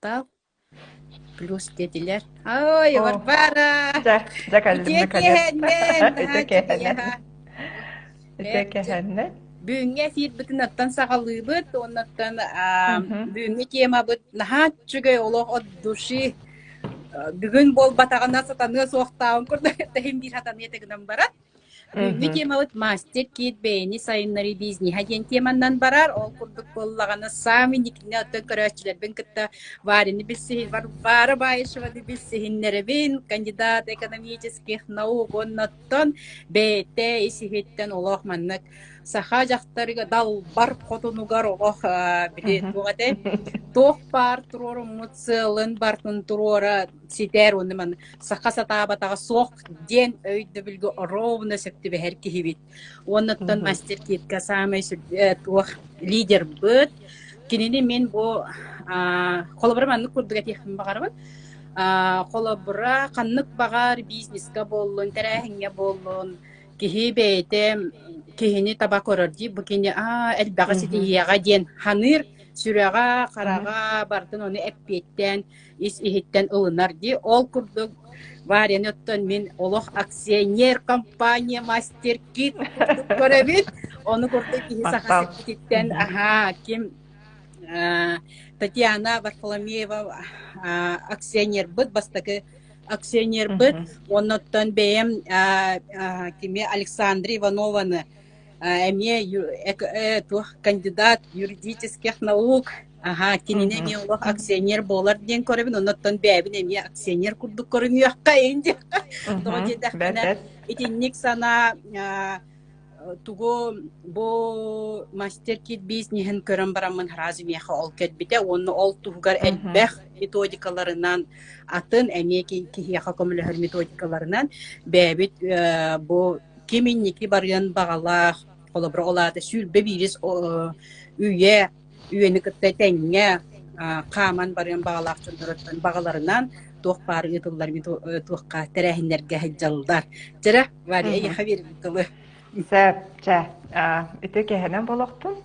Махтал. Плюс диэтилэр. Ой, О, Варвара! дьэ, дьэ кэллим Үтүө наконец. киэһэннэн! Үтүө Наһаа үчүгэй киэһэнэн. аһа. Үтүө Чэ, киэһэннэн. бүгүҥҥү эфирбитин оттон саҕалыыбыт. Уоннаттан Мгм. бүгүҥҥү темабыт наһаа үчүгэй олох от души. Бүгүн буолбатаҕына сатаныа суохтааҕын курдук тэһин биир сатаныа этэ гынан баран. Бүгүҥҥү темабыт мастер кит бэйэни сайыннарыы бизнеһа диэн теманан барар. Ол курдук буоллаҕына саамай инникитинэ оттон көрөөччүлэрбин кытта Варяны билсиһин Варвара Баишеваны билсиһиннэрэбин, кандидат экономических наук уонна оттон бэйэтэ ис-иһиттэн олох маннык саха дьахтарыгар далбар хотунугар олох били туох этэй туох баар туруоруммут сыалын бартын туруора ситэр уонна маннык саха сатаабатаҕа суох диэн өйдөбүлгэ ровно сөп түбэһэр киһибит. Уоннаттан мастер китка саамай туох лидербыт. Кинини мин бу холобура маннык курдук этиэхпин баҕарабын. Холобура ханнык баҕар бизнеска буоллун, тэрээһиҥҥэ буоллун, киһи бэйэтэ киһини таба көрөр дии бу кини аа элбэҕи ситиһиэҕэ диэн ханыыр сүрэҕэ хараҕа барытын ону эппиэттээн ис иһиттэн ылынар дии. Ол курдук Варяны оттон мин олох акционер компания мастер кит курдук көрөбүт. Ону курдук киһи саха Махтал. сирбититтэн аһаа ким Татьяна Варфоломеева акционербыт бастакы акционербыт оннуттан бэйэм кими Александра Иванованы эмиэ туох кандидат юридических наук аха кинини эмиэ олох акционер буолар диэн көрөбүн оннуттан бэйэбин эмиэ акционер курдук көрүнүөххэ ин диэххэ тоҕо диэтэхпинэ итинник санаа тугу бу мастер кит бизнеһин көрөн бараммын сразу миэхэ ол кэлбитэ уонна ол туһугар элбэх методикаларынан атын эмиэ киһиэхэ көмөлөһөр методикаларынан бэйэбит бу ким инники барыан баҕалаах, холобура, ол аата 21 үйэ үйэни кытта тэҥҥэ хааман барыан баҕалаах дьонноруттан баҕаларынан туох баар ыытыллар туохха тэрээһиннэргэ сылдьаллар. Дьэрэ, Варя, эйиэхэ биэрбит тылы. Сөп, чэ, ити кэһэнэн болохтун.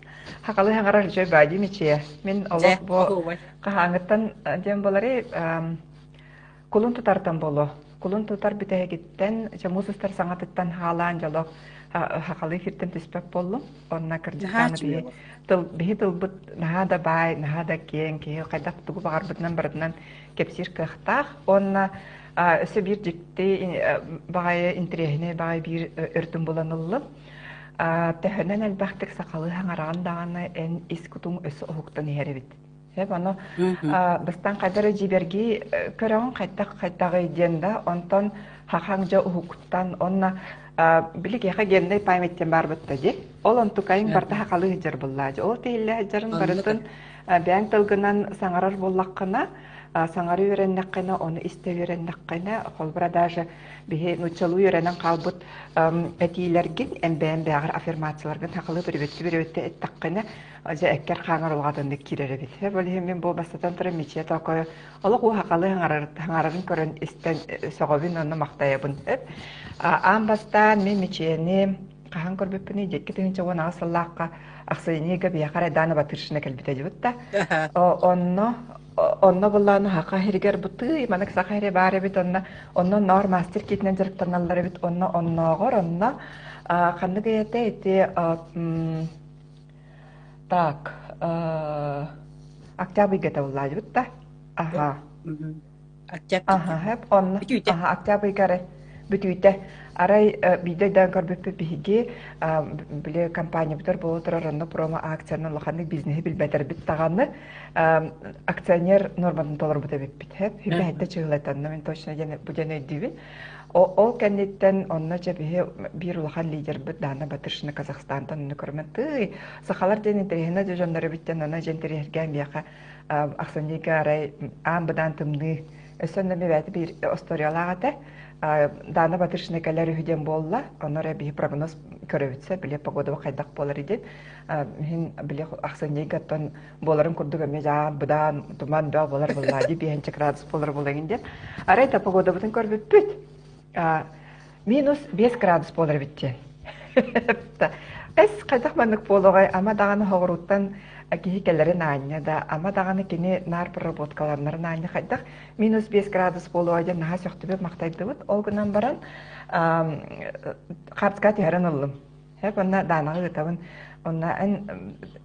Хакалы хаҥарар үчүгэй баадьы мичийэ. Мин олох бу хаһааҥҥыттан диэн буолары Кулун тутартан буолуо. Кулун тутар бүтэһигиттэн, чэ муус устар саҥатыттан хаалаан дьоло хахалыы сиртэн түспэт буоллум. Онно кырдьыктааны биһи тыл биһи тылбыт наһаа да баай, наһаа да киэҥ, киһи хайдах тугу баҕарбытынан барытынан кэпсиир кыахтаах. Уонна өссө биир дьикти баҕайы интэриэһинэй баҕайы биир өртүн булан ыллым. Төһөнөн элбэхтик сахалыы хаҥараҕын даҕаны эн ис кутуҥ өссө уһуктан иһэр эбит. Сөп, ону бастаан хайда эрэ дьиибэргии көрөҕүн хайдах хайдаҕый диэн да, онтон хахаҥ дьэ уһуктан, онно били киэхэ геннай память диэн баар бытта дии. Ол онтукайыҥ барыта хахалыы сылдьар буллаа дьэ. Ол тиһиллэ сылдьарын барытын бэйэҥ тылгынан саҥарар буоллаххына, саҥара үөрэннэххинэ, ону истэ үөрэннэххинэ, холобура даже биһи нууччалыы үөрэнэн хаалбыт этиилэргин эн бэйэҥ бэйэҕэр аффирмацияларгын хахалыы бүрүбүттү-бүрүбүттү эттэххинэ, дьэ эккэр хааҥар улаатыннык киирэр эбит. Ол иһин мин бу бастатан туран Мичийэ Тоокойу олох уу хахалыы хаҥарарын көрөн истэн сөҕөбүн уонна махтайабын. Аан бастаан мин Мичийэни хаһан көрбүппүнүй 2018 сыллаахха ахсынньыга биһиэхэ Райдана Батыршина кэлбитэ дьыбыт да. Онно онно буллааны хаха иһигэр бутыы манык саха иһире баар эбит онно онно ноор мастер китинэн дьарыктаналлар эбит онно оннооҕор онно ханнык эйэтэ ити Так, октябрь ыйга да? Аха. Октябрь Аха, хэп онно. бүтүүтэ. Аха, октябрь ыйга арай бүтүүтэ. Арай биирдэ өйдөөн көрбүппүт биһиги били компаниябытыгар буола турар онно промо акциянан улаханнык бизнеһи билбэтэрбит даҕаны акционер норматын толорбут эбиппит. Хэп хүбэһэттэ чыһылатанна мин точно диэн бу диэн өйдүүбүн. Ол кэнниттэн онно дьэ биһи биир улахан лидербит Дана Батыршина Казахстантан ону көрөмөн тыый сахалар диэн интэриэһинэй да дьоннор эбит диэн аны дьэ интэриэһиргээн миэхэ ахсынньыга арай аан быдаан тымныы өссө онно бэйэтэ биир историялаах этэ Дана Батыршина кэлэр үһү диэн буолла онно эрэ биһи прогноз көрөбүтсэ били погода хайдах буолар диэн иһин били ахсынньыга оттон буоларын курдук эмиэ дьаан быдаан туман бөҕө буолар буоллаа дии биэһинчэ градус буолар буолайын диэн арай да погодабытын көрбүппүт минус 5 градус буолар эбит диэн эс хайдах маннык буолуоҕай ама даҕаны хоҕурууттан Киһи кэлэрин аанньа да, ама даҕаны кини наар проработкаланарын аанньа хайдах минус 5 градус буолуо диэн наһаа сөхтүбүт, махтайдыбыт. Ол гынан баран хаартыска түһэрэн ыллым. Һэп онно Даанаҕа ыытабын. Онно эн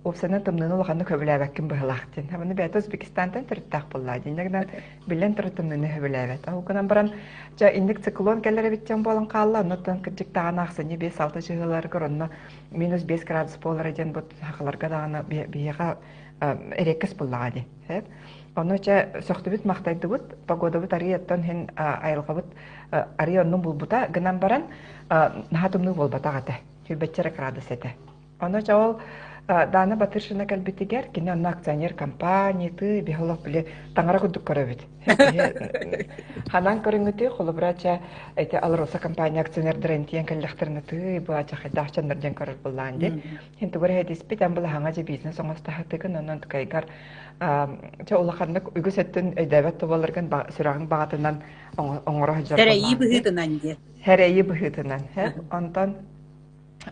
уопсайынан тымныыны улаханнык сөбүлээбэккин быһылаах диэн. Онно бэйэтэ Узбекистантан төрүттээх буоллаа диэн. Гынан биллэн турар тымныыны сөбүлээбэт. Ол гынан баран дьэ инник циклон кэлэр эбит диэн буолан хаалла. Оннуттан кырдьык даҕаны ахсынньы 5-6 чыһыыларыгар онно минус 5 градус буолара диэн бу сахаларга даҕаны биһиэхэ эриэккэс буоллаҕа дии. Сөп. Ону чэ сөхтүбүт махтайдыбыт, погодабыт арыый оттон иһин айылҕабыт арыый оннун булбута гынан баран наһаа тымныы буолбатах этэ. Сүүрбэччэ эрэ градус этэ. Ону чэ ол Дана Батыршина кэлбитигэр кини онно акционер компанияты биһи олох били таҥара курдук көрөбүт. Ханан көрүҥүтүй холобура чэ эти Алроса компания акционердарын тиэн кэллэхтэринэ тыы бу ача хайдах чаннар диэн көрөр буллаан ди. Хин тугу эрэ этиспит эн былаһаҥа дьэ бизнес оҥостаһатыгын онон тукайгар чэ улаханнык үгүс өттүн өйдөөбөт тобаларгын сүрэҕиҥ баҕатынан оҥоро сылдьар Сэрэйии быһыытынан диэн. Сэрэйии быһыытынан. Онтон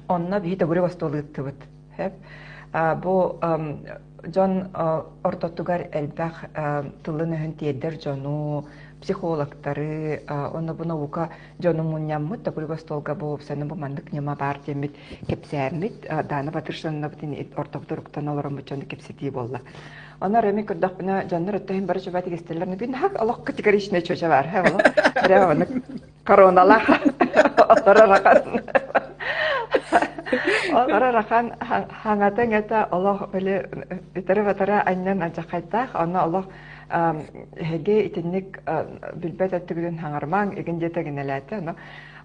онно биһи төгүрүк остуол ыыттыбыт. Бу дьон ортотугар элбэх тылын-өһүн тиэрдэр дьону, психологтары, онно бу наука дьону мунньаммыт, төгүрүк остуолга бу уопсайынан бу маннык ньыма баар диэммит кэпсээммит, Дана Батыршановнабытын ортобут уруктан олороммут дьону кэпсэтии буолла. Онно эрэ мин көрдөхпүнэ, дьоннор өттөһүн бары чуба тигистэллэр, бин хак олох категоричный чоча бар, олох прямо оннук короналаах олорор ахан олорор ахан хаҥата иҥэтэ олох били үтэрэ-батара анньан алдьархайдаах, онно олох эһиги итинник билбэт өттүгүтүн хаҥарымаҥ игин диэтэ гинэлээтэ ону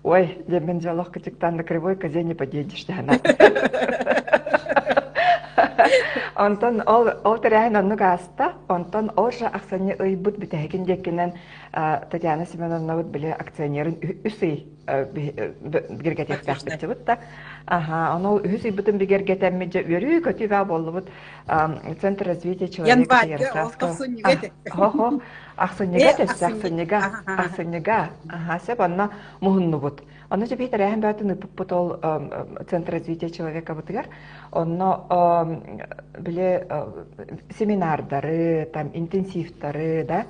ой диэммин дьэ олох кычыктаан на кривой козе не подъедешь дэһэнэ онтон ол ол тэрээһин оннук ааста онтон ол же ахсынньы ыйбыт бүтэһигин диэкинэн Татьяна Семеновнабыт били акционерын үс ый бигэргэтиэхтээхпит да аха ону үһүс ыйбытын бигэргэтэммит дьэ үөрүү-көтүү баа буоллубут Центр развития человека Ярославского. Хо-хо, ахсынньыга өссө ахсынньыга, ахсынньыга. Аха, сөп, онно муһуннубут. Онно дьэ биир тэрээһин бөҕөтүн ыыппыппыт ол Центр развития человекабытыгар. Онно били семинардары, там интенсивтары, да,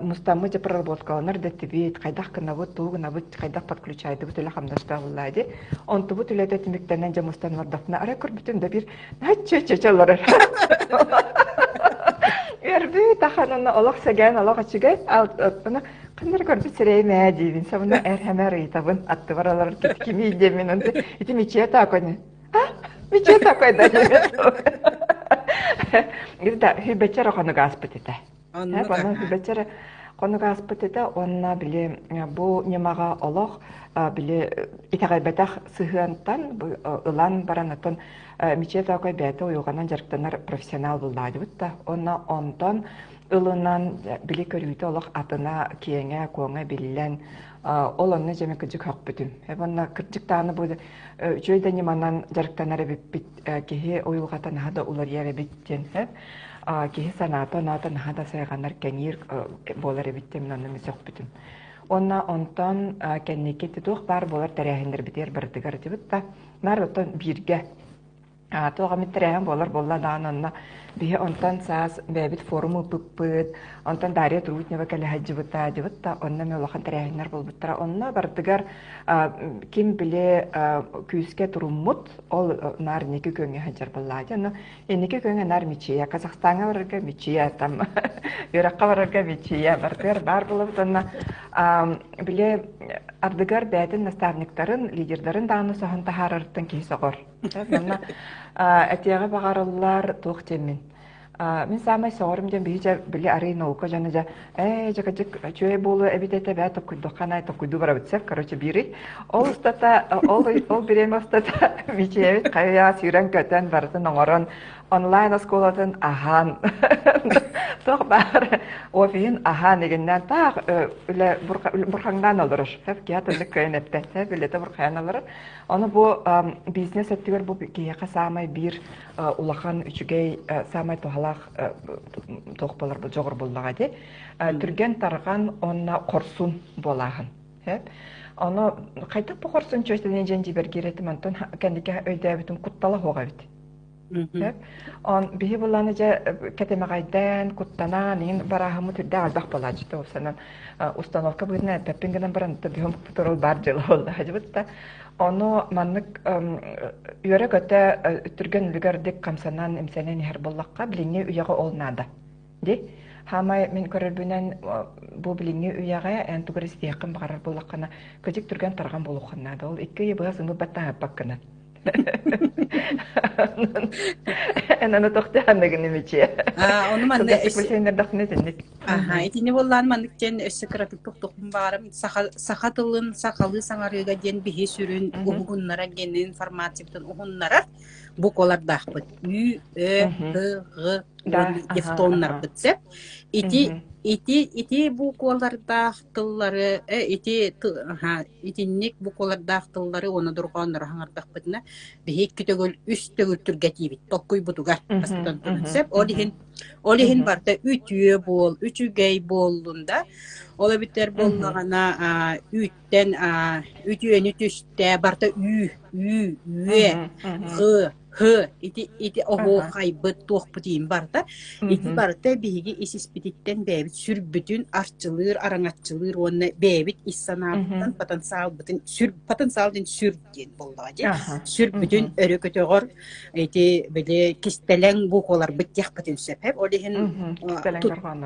мустаммыт дьэ проработкаланар да этибит, хайдах гынабыт, тугу гынабыт, хайдах подключайдыбыт үлэ хамнастаах буоллаа дии. Онтубут үлэтэ түмүктэнэн дьэ мустан олордохпуна, арай көрбүтүм да биир Чэ-чэ-чэ олорор. Үөрбүт ахан онно олох сэгээн олох үчүгэй. Ону ханна эрэ көрбүт сирэйим ээ диибин. Сабына эр хэмэр ыйытабын. Аттыбар олорор кимий диэммин. Онто ити Мичийэ таакони. А? Мичийэ такой да диэмин. Да, хүбэчэр хонук ааспыт этэ. Оннук Онон хүбэчэр хонук ааспыт этэ уонна били бу ньымаҕа олох били итэҕэйбэтэх сыһыантан ылан баран оттон Мичиэ Тоокой бэйэтэ уйулҕанан дьарыктанар профессионал буллаадыбыт да уонна онтон ылынан били көрүүтэ олох атына киэҥэ куоҥа биллэн ол онно дьэ кырдьык хөхпүтүм уонна кырдьык даҕаны бу үчүгэй да ньыманан дьарыктанар эбиппит киһи уйулҕата наһаа да уларыйар эбит диэн сөп киһи санаата оноото наһаа да сайҕанар кэҥиир буолар эбит диэн мин онно сөхпүтүм уонна онтон кэнники туох баар буолар тэрээһиннэрбитигэр барытыгар этибит да наар оттон бииргэ туох эмит тэрээһин буолар буолла даҕаны онно биһи онтон саас бэйэбит форум ыыппыппыт онтон Дарья Трутнева кэлэ сылдьыбыта дьыбыт да онно эмиэ улахан тэрээһиннэр буолбуттара онно барытыгар ким били күүскэ туруммут ол наар инники күөҥҥэ сылдьар буоллаа онно Инники күҥ анаар Мичийэ, Казахстаҥҥа барарга Мичийэ, там үөрэххэ барарга Мичийэ, барытыгар баар буолабыт уонна били ардыгар бэйэтин наставниктарын, лидердарын даҕаны соһон таһаарарыттан киһи сөҕөр. Манна этиэҕи баҕарыллар туох диэммин. Мин саамай сөҕөрүм диэн биһи дьэ били арый наука дьоно дьэ ээ дьэ кырдьык үчүгэй буолуо эбит этэ бээ токкуйдуххана токкуйдуу барабыт сөп короче биирий ол устата ол ол бириэмэ устата Мичийэбит хайа сүүрэн-көтөн барытын оҥорон онлайн оскуолатын аһаан туох баар офиһын аһаан игиннээн таах үлэ бурхаҥнаан олорор киһи атыннык кыайан эппэт үлэтэ бурхайан олорор ону бу бизнес өттүгэр бу киһиэхэ саамай биир улахан үчүгэй саамай туһалаах туох буолар дьоҕур буллаҕа дии түргэн тарҕан уонна хорсун буолааһын ону хайдах бу хорсун чүөтэнин дьэн дьибэргиир этим онтон кэнники өйдөөбүтүм куттала суох эбит. Он биһи булланы дьэ кэтэмэҕэйдээн, куттанаан, иҥин барааһыммыт үрдээх элбэх буолааччы уопсанан установка быһыытынан эппэппин гынан баран биһим турал баар дьыала буолла дьыбыт да. Ону маннык үөрэ-көтө түргэн үлүгэрдик хамсанан, имсэнэн иһэр буоллахха, билиҥҥи үйэҕэ ол наада. Ди хаамай мин көрөрбүнэн бу билиҥҥи үйэҕэ эн тугу эрэ ситиэххин баҕарар буоллаххына, кыдьык түргэн тарҕан буолуоххун наада. Ол икки ыйы быһа сымыт баттаһаппаккынан. Эн аны тохтоһанныгын имичиэ. Ону манна Кылгастык билсэннэрдэхпинэ итинник. Аха, итини буоллаан маннык диэн өссө кыратык тохтохпун баҕарым. Саха, саха тылын сахалыы саҥарыыга диэн биһи сүрүн уһугуннарар диэн информациябытын уһуннарар буквалардаахпыт. Ү, Ö, Х, Ҕ уонна дифтоннарбыт сөп. Ити ити ити буквалардаах тыллары ити итинник буквалардаах тыллары уонна дорҕооннору хаҥардахпытына биһи икки төгүл үс төгүл түргэтиибит толкуйбутугар бастатан туран сөп. Ол иһин ол иһин барыта үтүө буол, үчүгэй буоллун да. Ол эбитэр буоллаҕына үүттэн үтүөнү түстэ барыта үү, үү, үө, ҕы, Һы, ити ити оһуохайбыт туохпут иин барыта. Ити барыта биһиги ис испититтэн бэйэбит сүрбүтүн арчылыыр, араҥаччылыыр уонна бэйэбит ис санаабыттан потенциалбытын сүр потенциал диэн сүр диэн буоллаҕа дии. Сүрбүтүн өрө көтөҕөр ити били кистэлэҥ букваларбыт диэхпитин сөп. Ол иһин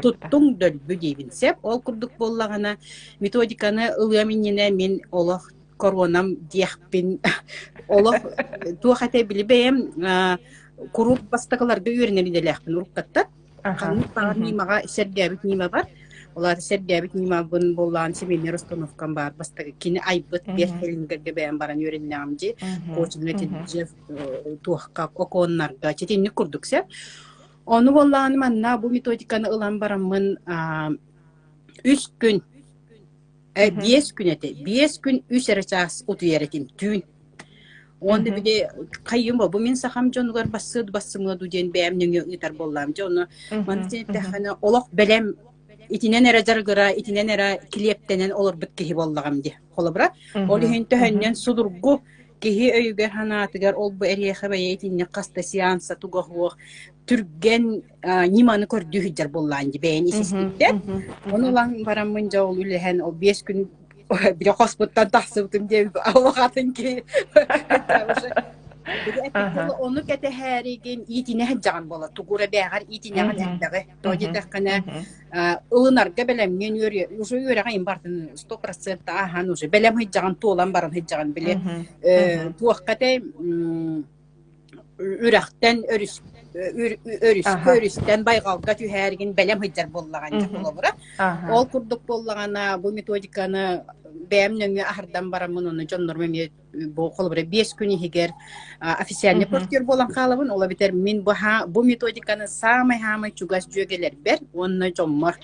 туттуҥ дөлбү диибин сөп. Ол курдук буоллаҕына методиканы ылыам иннинэ мин олох коронам диэхпин олох туох этэ били бэйэм куруук бастакыларга үөрэнэр идэлээхпин уруккаттан ханнык баҕар ньымаҕа сэргээбит ньыма бар ол аата сэргээбит ньымабын буоллаан семейный установкам баар бастакы кини айбыт Берт Хеллингергэ бэйэм баран үөрэннэҕим дии коучинг этиджев туохка оконнарга читинник курдук сэ ону буоллаҕына манна бу методиканы ылан бараммын үс күн 5 күн этэ. 5 күн үс эрэ чаас утуйар этим түүн. Уонна били хайым бу мин сахам дьонугар бассыа бассымыа дуу диэн бэйэм нөҥүө ыытар буоллаам. Дьэ ону манна эттэххинэ олох бэлэм итинэн эрэ дьарыгыра, итинэн эрэ килиэптэнэн олорбут киһи буоллаҕым дии. Холобура, ол иһин төһөннөн судургу киһи өйүгэр-санаатыгар ол бу эриэхэ бэйэ итинник хаста сеанса туга суох түргэн ньыманы көрдүү сылдьар буоллаан дии бэйэни ис-испиттэн. Ону ылан бараммын дьэ ол үлэһэн ол 5 күн били хоспуттан тахсыбытым диэн олох атын киһи ону кэтэһээригин иитинэ сылдьаҕын буола тугура бээҕэр иитинэҕин элбэҕи то диэтэххинэ ылынарга бэлэмҥин уже үөрэҕэ им бартын 100% ааһан уже бэлэм сылдьаҕын туолан баран сылдьаҕын били туохха этэй үрэхтэн өрүс өрүскэ өрүстэн байҕалга түһээригин бэлэм сылдьар буоллаҕын дьэ холобура ол курдук буоллаҕына бу методиканы бэйэм нөҥүө аһардан бараммын ону дьоннорум эмиэ бу холобура 5 күн иһигэр официальный партнер буолан хаалабын ол эбэтэр мин бу бу методиканы саамай-саамай чугас дьүөгэлэрбэр уонна дьоммор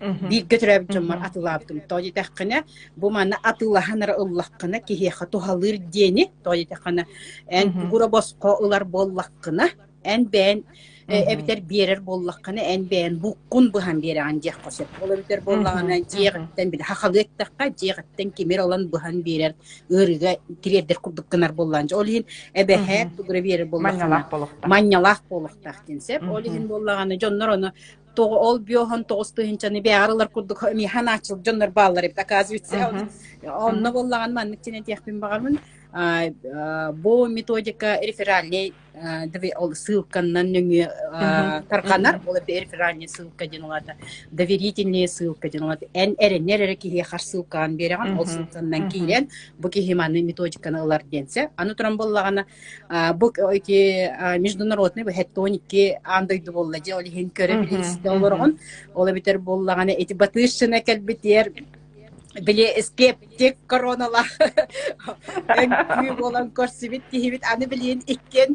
бииргэ төрөөбүт дьоммор атыылаабытым. Тоҕо диэтэххинэ, бу манна атыылаһан эрэ ыллаххына киһиэхэ туһалыыр диэни, тоҕо диэтэххинэ, эн тугура босхо ылар буоллаххына, эн бэйэн эбэтэр биэрэр буоллаххына, эн бэйэн буккун быһан биэрэҕин диэххэ сөп. Ол эбэтэр буоллаҕына, дьиэҕиттэн били хахалыы эттэххэ, дьиэҕиттэн кимир ылан быһан биэрэр ыарыыга тириэрдэр курдук гынар буоллаан. Ол иһин эбэһээт тугура биэрэр буоллаххына, манньалаах буолуохтаах диэн сөп. Ол иһин буоллаҕына, дьоннор ону тоҕо ол биоһон 9 тыһыынчаны бэҕэр ылар курдук эмиэ ханааччыл дьоннор бааллар эбит оказывается онно буоллаҕын маннык диэн этиэхпин баҕарбын бу методика реферальный ол ссылканнан нөҥүө тарҕанар ол реферальный ссылка диэн улаата доверительная ссылка диэн улаата эн эрэнэр эрэ киһиэхэ ссылкаҕын биэрэҕин ол ссылканнан киирэн бу киһи маны методиканы ылар диэн сэ аны туран буоллаҕына бу ити международный бу 72 аан дойду буолла дьэ ол иһин көрө билэ истэ олороҕун ол эбитэр буоллаҕына ити Батышина кэлбитиэр били скептик короналаах өҥкүү буолан көрсүбүт киһибит аны билиэн иккиэн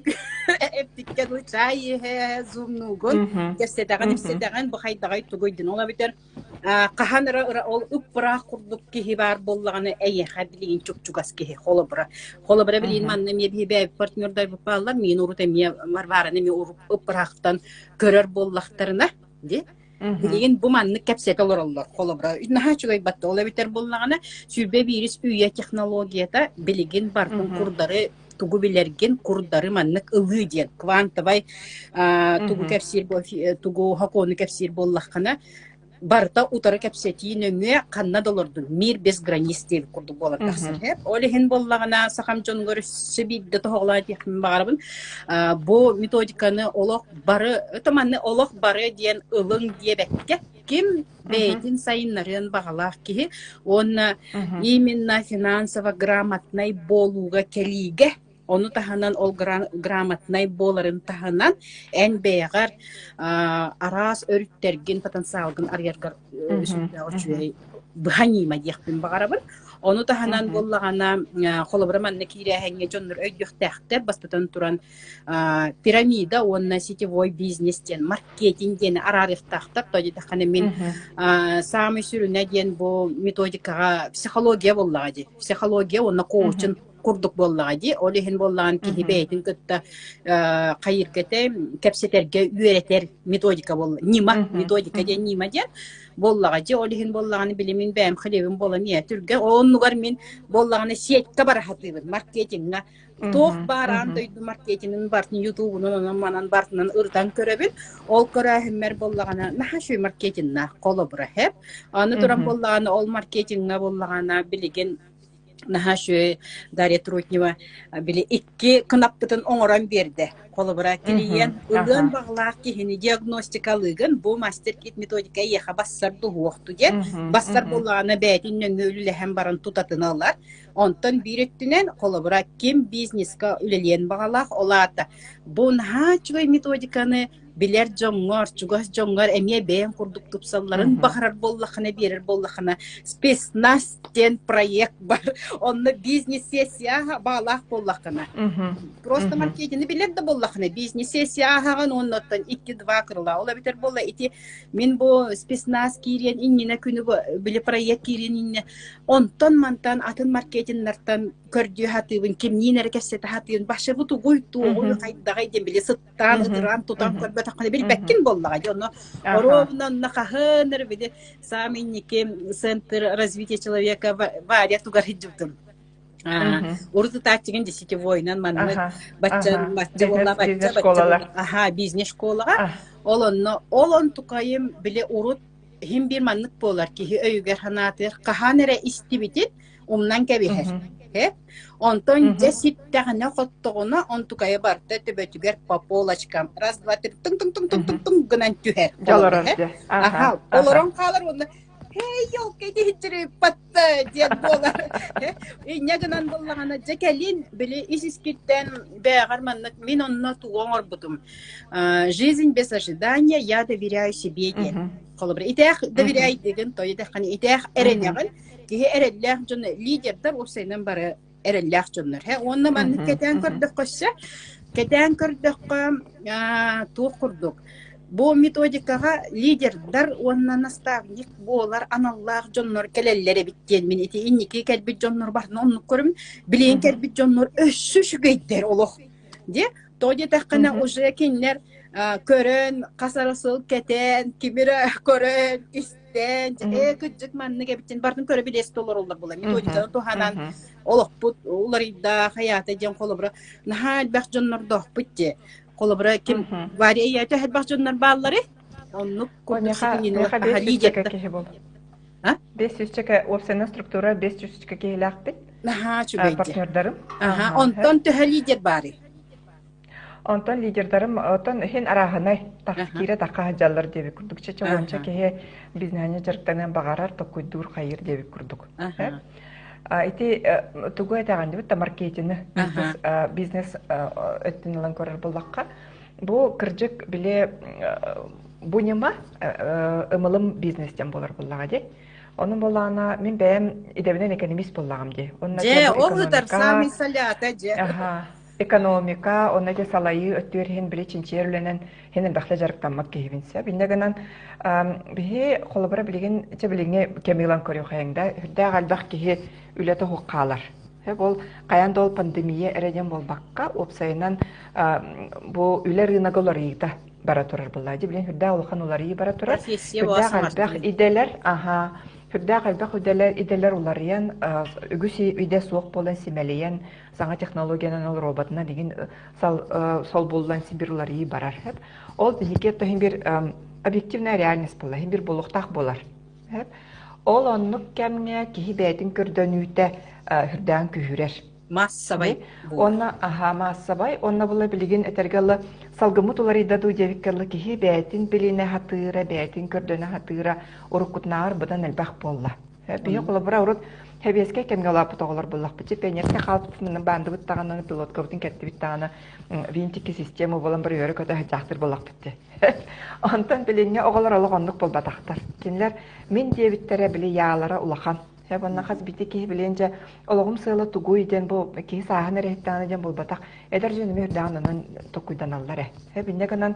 эптиккен чай иһэ зумнуугун кэпсэтэҕин ипсэтэҕин бу хайдаҕай тугуй дин ол эбитэр хаһан эрэ ол ыппыраах курдук киһи баар буоллаҕына эйиэхэ билигин чуп-чугас киһи холобура. Холобура билигин манна эмиэ биһи бэйэбит партнердарбыт бааллар, миин урут эмиэ Варвараны эмиэ ыппыраахтан көрөр буоллахтарына дии. Билигин бу маннык кэпсэтэ олороллор. Холобура, наһаа үчүгэй батта. Ол эбитэр буоллаҕына, 21-ис үйэ технологията билигин барытын курдары тугу билэргин курдары маннык ылыы диэн квантовай тугу кэпсиир тугу хокуону кэпсиир буоллаххына барыта утары кэпсэтии нөҥүө ханна да олордун мир без границ диэбит курдук буолан тахсар ол иһин буоллаҕына сахам дьонугар өссө биирдэ тоһоҕолоон этиэхпин баҕарабын бу методиканы олох бары это манны олох бары диэн ылыҥ диэбэккэ ким бэйэтин сайыннарыан баҕалаах киһи уонна именно финансово грамотнай буолууга кэлиигэ ону таһынан ол грамотнай буоларын таһынан эн бэйэҕэр араас өрүттэргин потенциалгын арыйаргар сүрдээх үчүгэй быһа ньыма диэхпин баҕарабын. Ону таһынан буоллаҕына холобура манна киирээһиҥҥэ дьоннор өйдүөхтээхтэр бастатан туран пирамида уонна сетевой бизнес диэн маркетинг диэни араарыахтаахтар. То диэтэххинэ мин саамай сүрүнэ диэн бу методикаҕа психология буоллаҕа дии. Психология уонна коучинг курдук буоллаҕа дии. Ол иһин буоллаҕын киһи бэйэтин кытта хайыргэтэ кэпсэтэргэ үөрэтэр методика буолла. Ньыма, методика диэн ньыма диэн буоллаҕа дии. Ол иһин буоллаҕына били мин бэйэм хлебым буолан ийэ түргэн. Оннугар мин буоллаҕына сетка бара сатыыбын маркетиҥҥа. Туох баар аан дойду маркетинын бартын ютубунан онон манан бартынан ырытан көрөбүн. Ол көрөөһүммэр буоллаҕына наһаа үчүгэй маркетиннаах холобура хэп. Аны туран буоллаҕына ол маркетиҥҥа буоллаҕына билигин наһаа үчүгэй Дарья Трутнева били икки кынаппытын оҥорон биэрдэ. Холобура, килийиэн ылыан баҕалаах киһини диагностикалыыгын бу мастер-кит методика эйиэхэ бассар дуһуохту диэн бассар буоллаҕына бэйэтин нөҥүө үлэлэһэн баран тутатына ылар. Онтон биир өттүнэн, холобура, ким бизнеска үлэлиэн баҕалаах, ол аата бу наһаа үчүгэй методиканы билэр дьоҥҥор, чугас дьоҥҥор эмиэ бэйэҥ курдук тупсалларын баҕарар буоллаххына, биэрэр буоллаххына, спецназ диэн проект бар. Онно бизнес-сессия баалаах буоллаххына. Просто маркетинги билэр да буоллаххына, бизнес-сессия ааһаҕын уонна оттон икки-два крыла. Ол эбэтэр буолла ити мин бу спецназ киириэн иннинэ күнү били проект киириэн иннинэ онтон мантан атын маркетиннартан көрдүү сатыыбын, кимниин эрэ кэпсэтэ сатыыбын, башы бу тугуй, туоҕуй, хайдаҕый диэн били сыттаан, ытыраан, тутан көрбөтөххүнэ билбэккин буоллаҕа дии. Онно оруобуна онно хаһан эрэ били саамай инники Центр развития человека Варя тугар сылдьыбытым. Урут ытааччыгын дьэ сетевойунан маннык бачча бачча буолла бачча бачча аха бизнес школаҕа ол онно ол онтукайым били урут иһин биир маннык буолар киһи өйүгэр санаатыгар хаһан эрэ истибитин умнан кэбиһэр. Э? Онтон дьэ ситтэҕинэ хоттоҕуна онтукайа барыта төбөтүгэр по полочкам раз два три тыҥ тыҥ тыҥ тыҥ тыҥ тыҥ гынан түһэр. Олорор дьэ. Аха, олорон хаалар уонна эй елка иһитчириппатта диэн буолар. Инньэ гынан буоллаҕына дьэ кэлин били ис искиттэн бээҕэр маннык мин онно тугу оҥорбутум. Жизнь без ожидания, я доверяю себе диэн. Холобура, итэх доверяйдыгын, то итэххини итэх эрэнэҕин, киһи эрэллээх дьоно лидердэр уопсайынан бары эрэллээх дьоннор. Уонна маннык кэтээн көрдөххө өссө, кэтээн көрдөххө туох курдук бу методикаҕа лидердар уонна наставник буолар аналлаах дьоннор кэлэллэр эбит диэн мин ити инники кэлбит дьоннор барытын оннук көрөбүн. Билигин кэлбит дьоннор өссө үчүгэйдэр олох Дьэ, тоҕо диэтэххинэ уже кинилэр көрөн, хас эрэ сыл кэтээн, кими эрэ көрөн, истэн, ээ кырдьык маннык эбитин барытын көрө билиэс толороллор була. Методиканы туһанан олохпут уларыйда, хайаата диэн холобура наһаа элбэх дьоннордоохпут дии. Холобура ким Варя ийэтэ элбэх дьоннор бааллары оннук курдук Миэхэ 500 киһи буол. 500 уопсайынан структура 500 киһилээхпит. Наһаа үчүгэй Партнердарым. Аха, онтон төһө лидер баарый? Онтон лидердарым оттон иһин арааһынай киирэ тахха сылдьаллар диэбит курдук. Чэ уонча киһи бизнеһине дьарыктаныан баҕарар, токкуйдуур, хайыыр диэбит курдук. Ити тугу этэҕин дибит да маркетины бизнес бизнес өттүн ылан көрөр буллахха бу кырдьык били бу ньыма ымылым бизнестен буолар буллаҕа дии. Онон буоллаҕына мин бэйэм идэбинэн экономист буоллаҕым дии. Онно Дьэ, ол ытар самый салята дьэ. Аха. Экономика, онно дьэ салайыы өттүгэр иһин били чинчийэр үлэнэн иһин элбэхтэ дьарыктаммат киһибин сөп. Инньэ гынан биһи холобура билигин чэ билиҥҥи кэми ылан көрүөххэйиҥ да үрдээх элбэх киһи үлэтэ суох хаалар. Ол хайаан да ол пандемия эрэ диэн буолбакка, уопсайынан бу үлэ рынога уларыйыыта бара турар буолла. Дьэ билигин үрдээх улахан уларыйыы бара турар. Профессия Үрдээх элбэх идэлэр, аха. Сүрдээх элбэх идэлэр уларыйан, үгүс идэ суох буолан симэлийэн, саҥа технологиянан ол роботынан игин солбуллан син уларыйыы барар. Ол биһиги иһин бир объективная реальность буолар, иһин бир буолуохтаах буолар. Ол оннук кэмҥэ киһи бэйэтин көрдөнүүтэ үрдээн күһүрэр. Маассабай. Онно аха маассабай, онно була билигин этэргэ ыла салгыммыт уларыйда дуу диэбиккэ ыла киһи бэйэтин билинэ хатыыра, бэйэтин көрдөнө хатыыра уруккутунааҕар быдан элбэх буолла. Биһи холобура урут сэбиэскэй кэмҥэ улааппыт оҕолор буоллахпыт. Пионерскай хаалбытынан баандыбыт даҕаны, пилоткабытын кэттибит даҕаны винтики система буолан бары үөрэ-көтө сылдьаахтыр буоллахпыт дии. Онтон билиҥҥи оҕолор олох оннук буолбатахтар. Кинилэр мин диэбиттэрэ били яалара улахан. Сөп онно хас биирдии киһи билиэн дьэ олоҕум сыала тугуй диэн бу киһи сааһын эрэ иһиттэҕинэ диэн буолбатах. Эдэр дьон эмиэ үрдэҕин онон толкуйданаллар ээ. Сөп инньэ гынан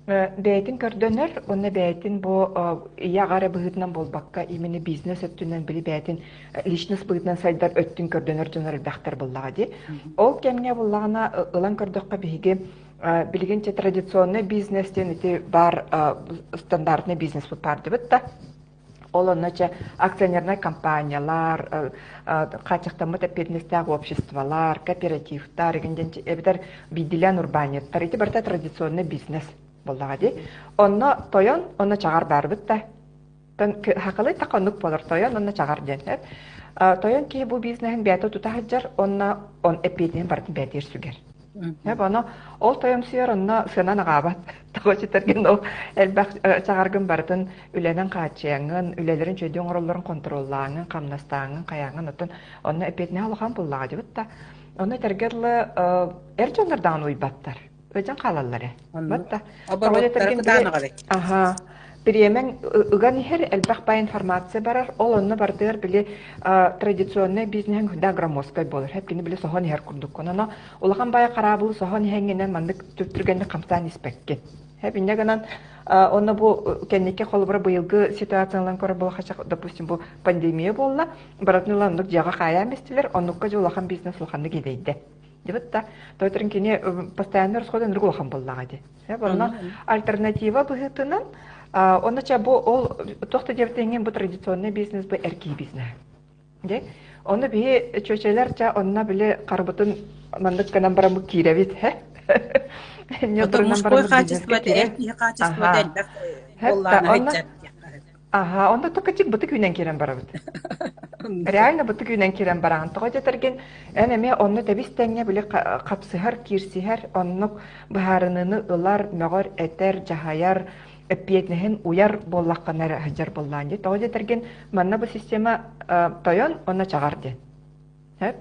бэйэтин көрдөнөр уонна бэйэтин бу ийэ аҕа эрэ быһыытынан буолбакка именно бизнес өттүнэн били бэйэтин личность быһыытынан сайдар өттүн көрдөнөр дьонор элбэхтэр буоллаҕа дии. Ол кэмҥэ буллаҕына ылан көрдөххө биһиги билигин традиционный бизнес диэн ити баар стандартный бизнес баар дибит да ол онно чэ акционернай компаниялар хааччахтаммыт эппиэтинэстээх обществолар кооперативтар игин диэн эбэтэр биирдиилээн урбаанньыттар ити барыта традиционный бизнес буоллаҕа дии онно тойон онно чаҕар баарбыт да хакылый так оннук буолар тойон онно чаҕар диэн тойон киһи бу бизнеһин бэйэтэ тута сылдьар онно он эппиэтинэһин барытын бэйэтигэр сүгэр Эп ону ол тойомсуйар онно сыанан аҕаабат. Тоҕо ситэргин ол элбэх чаҕаргын барытын үлэнэн хааччыйаҥҥын, үлэлэрин чөйдүү оҥороллорун хонтуруоллааҥҥын, хамнастааҥҥын, хайааҥҥын оттон онно эппиэтинэһэ улахан буоллаҕа дьыбыт да. Ону этэргэ дылы эр дьоннор даҕаны уйбаттар. Ыдьан хаалаллар ээ. Батта. Тоҕо Обороттара диэтэргин били кытаанаҕа бэт. аһа бириэмэҥ ыган иһэр, элбэх бай информация барар, ол онно бардыар били традиционнай бизнеһиҥ да громоздкай буолар. Хэп кини били соһон иһэр курдуккун. Оно улахан бай хараабылы соһон иһэҥҥинэн маннык түргэнник хамсаан испэккин. Хэп инньэ гынан онно бу кэнники холобура быйылгы ситуациялан көрөр буолахачах, допустим, бу пандемия буолла, барытын ыла оннук дьиэҕэ хаайаан бистилэр, оннукка дьэ улахан бизнес улаханнык идэйдэ. Дебит да, тойтурун кини постоянно расходы ынырык улахан буоллаҕа дии. Онно альтернатива быһыытынан онно ча бу ол туох да диэбитиҥин бу традиционный бизнес бу эркии бизнес. Де Ону биһи чөчөлөр ча онно били харбытын маннык гынан бараммыт киирэбит хэ. Ото мужской хаачыстыбата эр киһи хаачыстыбата элбэх буоллаҕына Онно Аха, онно токачик бытык үүнэн киирэн барабыт. Реально бытык үүнэн киирэн бараҕын. Тоҕо дэтэргин эн эмиэ онно тэбис тэҥҥэ били хапсыһар, киирсиһэр, оннук быһаарыныыны ылар, мөҕөр, этэр, дьаһайар, эппиэтинэһин уйар буоллаххына эрэ сылдьар буоллаан дии. Тоҕо дэтэргин манна бу система тойон, онно чаҕар диэн.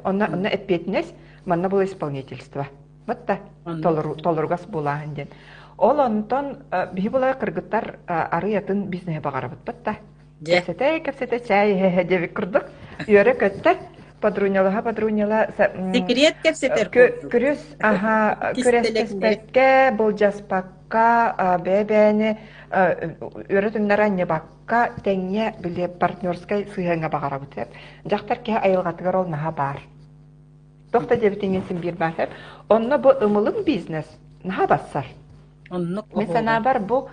Онно, онно эппиэтинэс, манна был исполнительство. Вот да, толоругас буолааһын диэн. Ол онтон биһи була кыргыттар арый атын бизнеһи баҕарабыт да. Кэпсэтэ, кэпсэтэ чай иһэ диэбит курдук. Үөрэ көттө. Подрунялаһа, подруньяла Секрет кэпсэтэр курдук. Күрүс, аха, күрэстэспэккэ, былдьаспакка, бэйэ-бэйэни өрө түҥнэр анньыбакка тэҥҥэ били партнерскай сыһыаҥҥа баҕарабыт сөп. Дьахтар киһи айылҕатыгар ол наһаа баар. Туох да диэбитиҥ син биир баар сөп. Онно бу ымылым бизнес наһаа бассар. Оннук Мин санаабар бу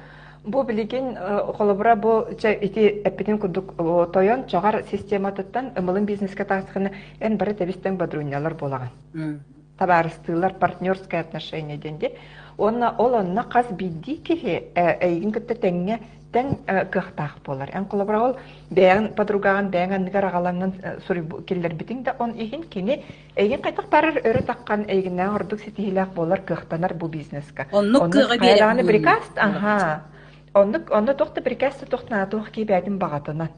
бу билигин холобура бу чэ ити эппитин курдук тойон чаҕар систематыттан ымылым бизнескэ таҕысхына эн бары тэбис-тэҥ бодруннялар буолаҕын. Табаарыстыылар партнерское отношение диэн дии. Уонна ол онно хас биирдии киһи эйигин кытта тэҥҥэ тэҥ кыахтаах буолар. Эн холобура ол бэйэҥ подругаҕын бэйэҥ анныгар аҕалаҥҥын киллэрбитиҥ да он иһин кини эйигин хайдах барар өрө таххан эйигиннээх ордук ситиһиилээх буолар кыахтанар бу бизнеска. Оннук кыаҕы биэрэр приказ аха Оннук онно туох да приказ да туох наадалаах киһи бэйэтин баҕатынан.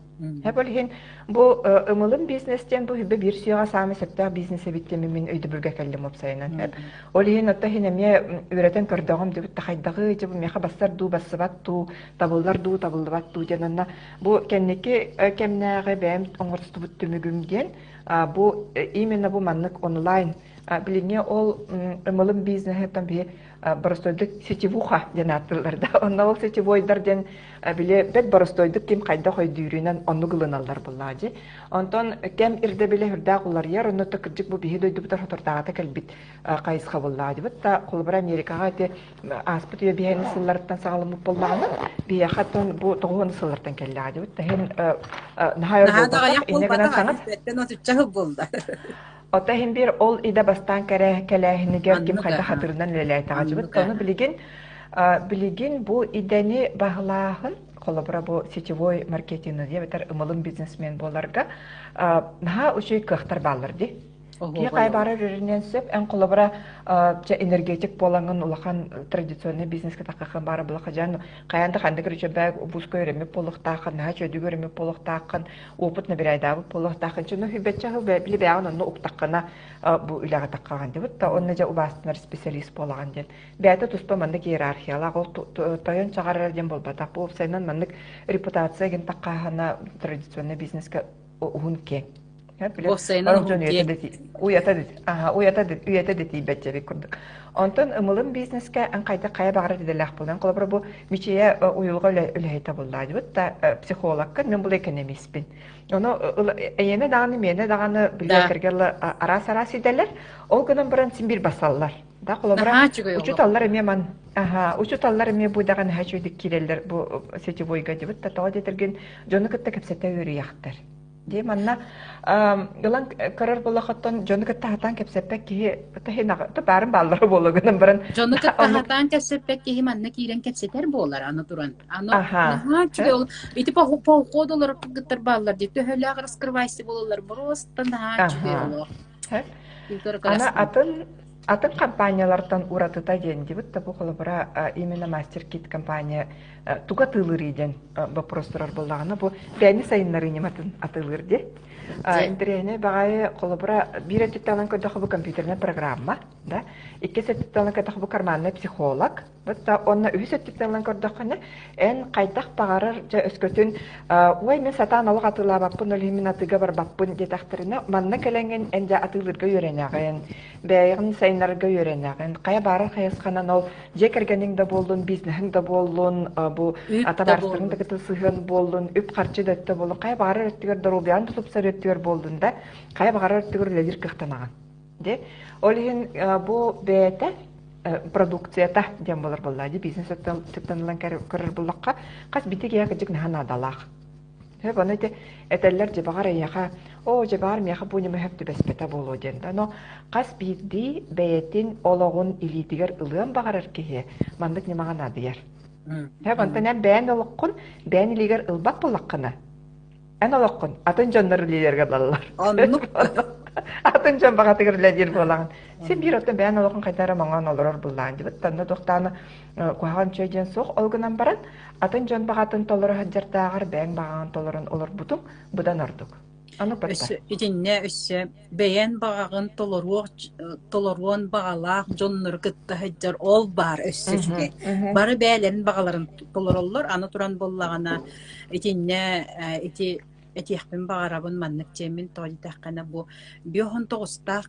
Һэ ол иһин бу ымылым бизнес диэн бу хүбэ биир сүөҕэ саамай сөптөөх бизнес эбит диэн мин өйдөбүлгэ кэллим уопсайынан. Ол иһин отто иһин эмиэ үөрэтэн көрдөҕүм дебит тахайдаҕы дьэ бу миэхэ бассар дуу бассыбат дуу табыллар дуу табыллыбат дуу диэн онно бу кэнники кэмнээҕи бэйэм оҥорстубут түмүгүм диэн бу именно бу маннык онлайн билиҥҥи ол ымылым бизнеһиттан биһи. боростуойдук сетевуха диэн ааттыыллар да. Онно ол сетевойдар диэн били бэт боростуойдук ким хайдах өйдүүрүнэн оннук ылыналлар буоллаҕа дии. Онтон кэм ирдэбилэ сүрдээх уларыйар, онно кырдьык бу биһи дойдубутар соторутааҕыта кэлбит хайысха буоллаҕа дибит да холобура Америкаҕа ити ааспыт үйэ биһиэни сылларыттан саҕаламмыт буоллаҕына биһиэхэ оттон бу тоҕуһун сыллартан кэллэҕэ дибит иһин наһаа өр Наһаа да буолбатах аҕыйах инньэ гынан буолбатах, саҥа бэттэн отучча сыл буолла. Ото иһин биир ол идэ бастаан кэрэ кэлээһинигэр ким Оннук хайдах аха, хатырынан үлэлээтэҕэ дьыбыт оннук ону аха. билигин билигин бу идэни баһылааһын холобура бу сетевой маркетинг эбэтэр ымылым бизнесмен буоларга наһаа үчүгэй кыахтар бааллар дии. Киһи Оһуобай хайбаара олох. үрүрүнэн сөп. Эн холобура чэ энергетик буолаҥын улахан традиционный бизнеска таххахын баара була хадьан хайаан да ханнык эрэ вузка үөрэммит буолуохтааххын, наһаа чөдүг үөрэммит буолуохтааххын, опыт набирайдаабыт буолуохтааххын. Чэ, ну хүбэччэ хыл били бэйэҕин онно уктаххына бу үлэҕэ таххаҕын дебут да онно дьэ убаастанар специалист буолаҕын диэн. Бэйэтэ туспа маннык иерархиялаах, ол тойон чаҕарар диэн буолбатах. Бу уопсайынан маннык репутация гин таххааһына традиционный бизнеска уһун киэҥ. Уопсайынан Орох дьон уһун үйэтэ киэҥ. да уйата да аха уйата да үйэтэ да тиийбэт дьэбит курдук. Онтон ымылым бизнескэ эн хайдах хайа баҕарар идэлээх буолан холобура бу Мичийэ уйулҕа үлэһитэ буллаадыбыт да психологкын мин бул экономиспин. Ону эйиэнэ даҕаны миэнэ даҕаны Да. билиэтэргэ араас-араас идэлэр ол гынан баран син биир басаллар. Да холобура Наһаа үчүгэй олох. учуталлар эмиэ ман аха учуталлар эмиэ бу даҕаны наһаа үчүгэйдик киирэллэр бу сетевойга дебит да тоҕо диэтэргин дьону кытта кэпсэтэ үөрүйэхтэр. Дии манна ылан көрөр буоллаххыттан дьону кытта хатаан кэпсэппэт киһи баарын бааллара буолуо гынан баран Дьону кытта оннук хатаан кэпсэппэт киһи манна киирэн кэпсэтэр буолар аны туран. Аны аха наһаа үчүгэй ол ити поход олорор кыргыттар бааллар дии төһөлөөх раскрывайся буолаллар просто наһаа үчүгэй аха олох. Аны атын атын компаниялартан уратыта диэн дибит да бу холобура именно Мастер Кит компания тугу атыылыырый диэн вопрос турар буоллаҕына бу бэйэни сайыннарыы ньыматын атыылыыр дии. Интэриэһинэй баҕайы холобура биир өттүттэн ылан көрдөххө бу компьютерная программа да иккис өттүттэн ылан көрдөххө бу карманный психолог да уонна үһүс өттүттэн ылан көрдөххүнэ эн хайдах баҕарар дьэ өскөтүн ой мин сатаан олох атыылаабаппын ол иһин мин атыыга барбаппын диэтэхтэринэ манна кэлэҥҥин эн дьэ атыылыырга үөрэнэҕин бэйэҕин сайыннарарга үөрэнэҕин хайа баарар хайысханан ол дьиэ кэргэниҥ да буоллун бизнеһиҥ да буоллун бу Үп да табаарыстарыҥ да буоллун. кытта сыһыан буоллун үп-харчы да өттө буоллун хайа баҕарар өттүгэр доруобуйаҕын да тупсар өттүгэр буоллун да хайа баҕарар өттүгэр үлэлиир кыахтанаҕын Дьэ, ол иһин бу бэйэтэ продукцията диэн буолар буоллаа дии бизнес өттүттэн ылан көрөр буллахха хас биирдии киһиэхэ кырдьык наһаа наадалаах. Сөп, ону ити этэллэр дьыбаҕар эйиэхэ оо дьыбаҕар миэхэ бу ньыма сөп түбэспэтэ буолуо диэн да но хас биирдии бэйэтин олоҕун илиитигэр ылыан баҕарар киһи маннык ньымаҕа наадыйар. Сөп, онтон эн бэйэн олоххун бэйэн илиигэр ылбат буоллаххына Эн олоххун атын дьоннор үлэлииргэ балалар. Оннук. Атын дьон баҕатыгар үлэлиир буолаҕын. Син биир оттон бэйэн олоххун хайда эрэ моҥоон олорор буллаан дибит. Танна туохтааны куһаҕан үчүгэй диэн суох. Ол гынан баран атын дьон баҕатын толоро сылдьардааҕар бэйэҥ баҕаҕын толорон олорбутуҥ быдан ордук. Аны батта. Өссө итиннэ өссө бэйэн баҕаҕын толоруох толоруон баҕалаах дьоннору кытта сылдьар ол баар өссө үчүгэй. Бары бэйэлэрин баҕаларын толороллор, аны туран буоллаҕына итиннэ ити этиэхпин баҕарабын маннык дьиэммин тоҕо диэтэххинэ бу 59-таах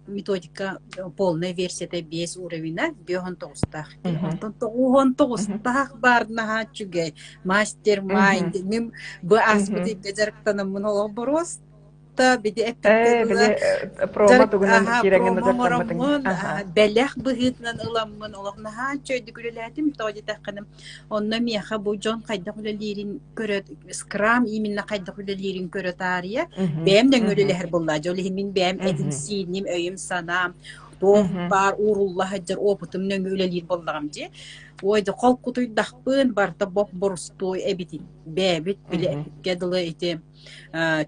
методика полная версията 5 уровена 59-таах онтон 99-таах баар наһаа үчүгэй мастер майнд мин бу ааспыт ыйга дьарыктанаммын олох боруос та били эппиккэ Ээ, дылы били промо дьарык тугунан аһа киирэҥҥин промо дьарыктаммытыҥ. оҥороммун Аха. бэлэх быһыытынан ыламмын олох наһаа үчүгэйдик үлэлээтим тоҕо диэтэххинэ онно миэхэ бу дьон хайдах үлэлиирин көрө скрам именно хайдах үлэлиирин көрө таарыйа бэйэм дөҥҥө үлэлэһэр буоллаа дьол иһин мин бэйэм этим сииним өйүм санаам туох баар уурулла сылдьар опытым нөҥүө үлэлиир буоллаҕым дии ой дьэ холкутуйдахпын барыта боп борустуой эбитин бэйэбит били эппиккэ дылы ити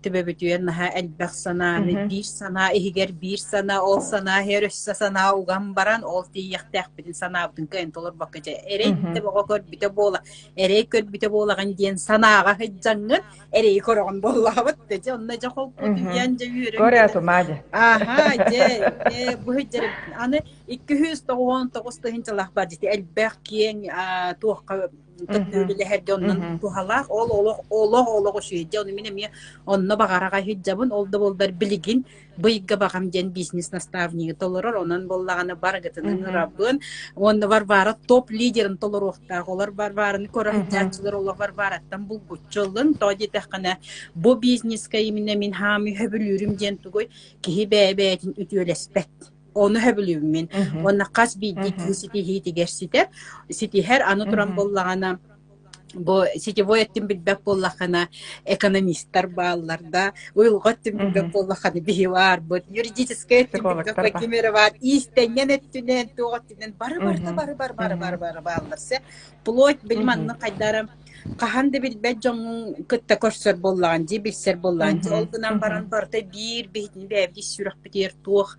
төбөбүтүгэр наһаа элбэх санааны биир санаа иһигэр биир санаа ол санаа иһигэр өссө санаа уган баран ол тиийиэхтээхпитин санаабытын кыайан толорбокко дьэ эрэй да бөҕө көрбүтэ буола эрэй көрбүтэ буолаҕын диэн санааҕа сылдьаҥҥын эрэйи көрөҕүн буоллаҕыбыт да дьэ онно дьэ холкутуйан дьэ үөрэн Коре тумади. Аха дьэ дьэ бу сылдьар аны 299 тыһыынчалаах бар дьити элбэх киэҥ. киэҥ туохха кытта үлэлэһэргэ оннун туһалаах. Ол олох олох олох үчүгэйдэ. Ону мин эмиэ онно баҕараҕа сылдьабын. Ол да буоллар билигин быйга баҕам диэн бизнес наставнигы толорор. Онон буоллаҕына барыгытын ыҥырабын. Уонна Варвара топ лидерин толоруохтаах. Олор Варвараны көрө сылдьааччылар олох Варвараттан булгуччу ылын. Тоҕо диэтэххинэ, бу бизнеска именно мин хаамыы сөбүлүүрүм диэн тугуй? Киһи бэйэ-бэйэтин үтүөлэспэт. Ону сөбүлүүбүн мин. Уонна хас биирдии киһи ситиһиитигэр ситэр. Ситиһэр аны туран буоллаҕына бу сетевой өттүн билбэт буоллаххына экономистар бааллар да уйулҕа өттүн билбэт буоллаххына биһи баарбыт юридическай өттүн билбэт ким эрэ баар иистэнньэн өттүнэн туох өттүнэн бары барыта бары бары бары бары бары бааллар се вплоть били маннык хайдара хаһан да билбэт дьоҥҥун кытта көрсөр буоллаҕын дии билсэр буоллаҕын дии ол гынан баран барыта биир биһитини бэйэбит ис сүрэхпитигэр туох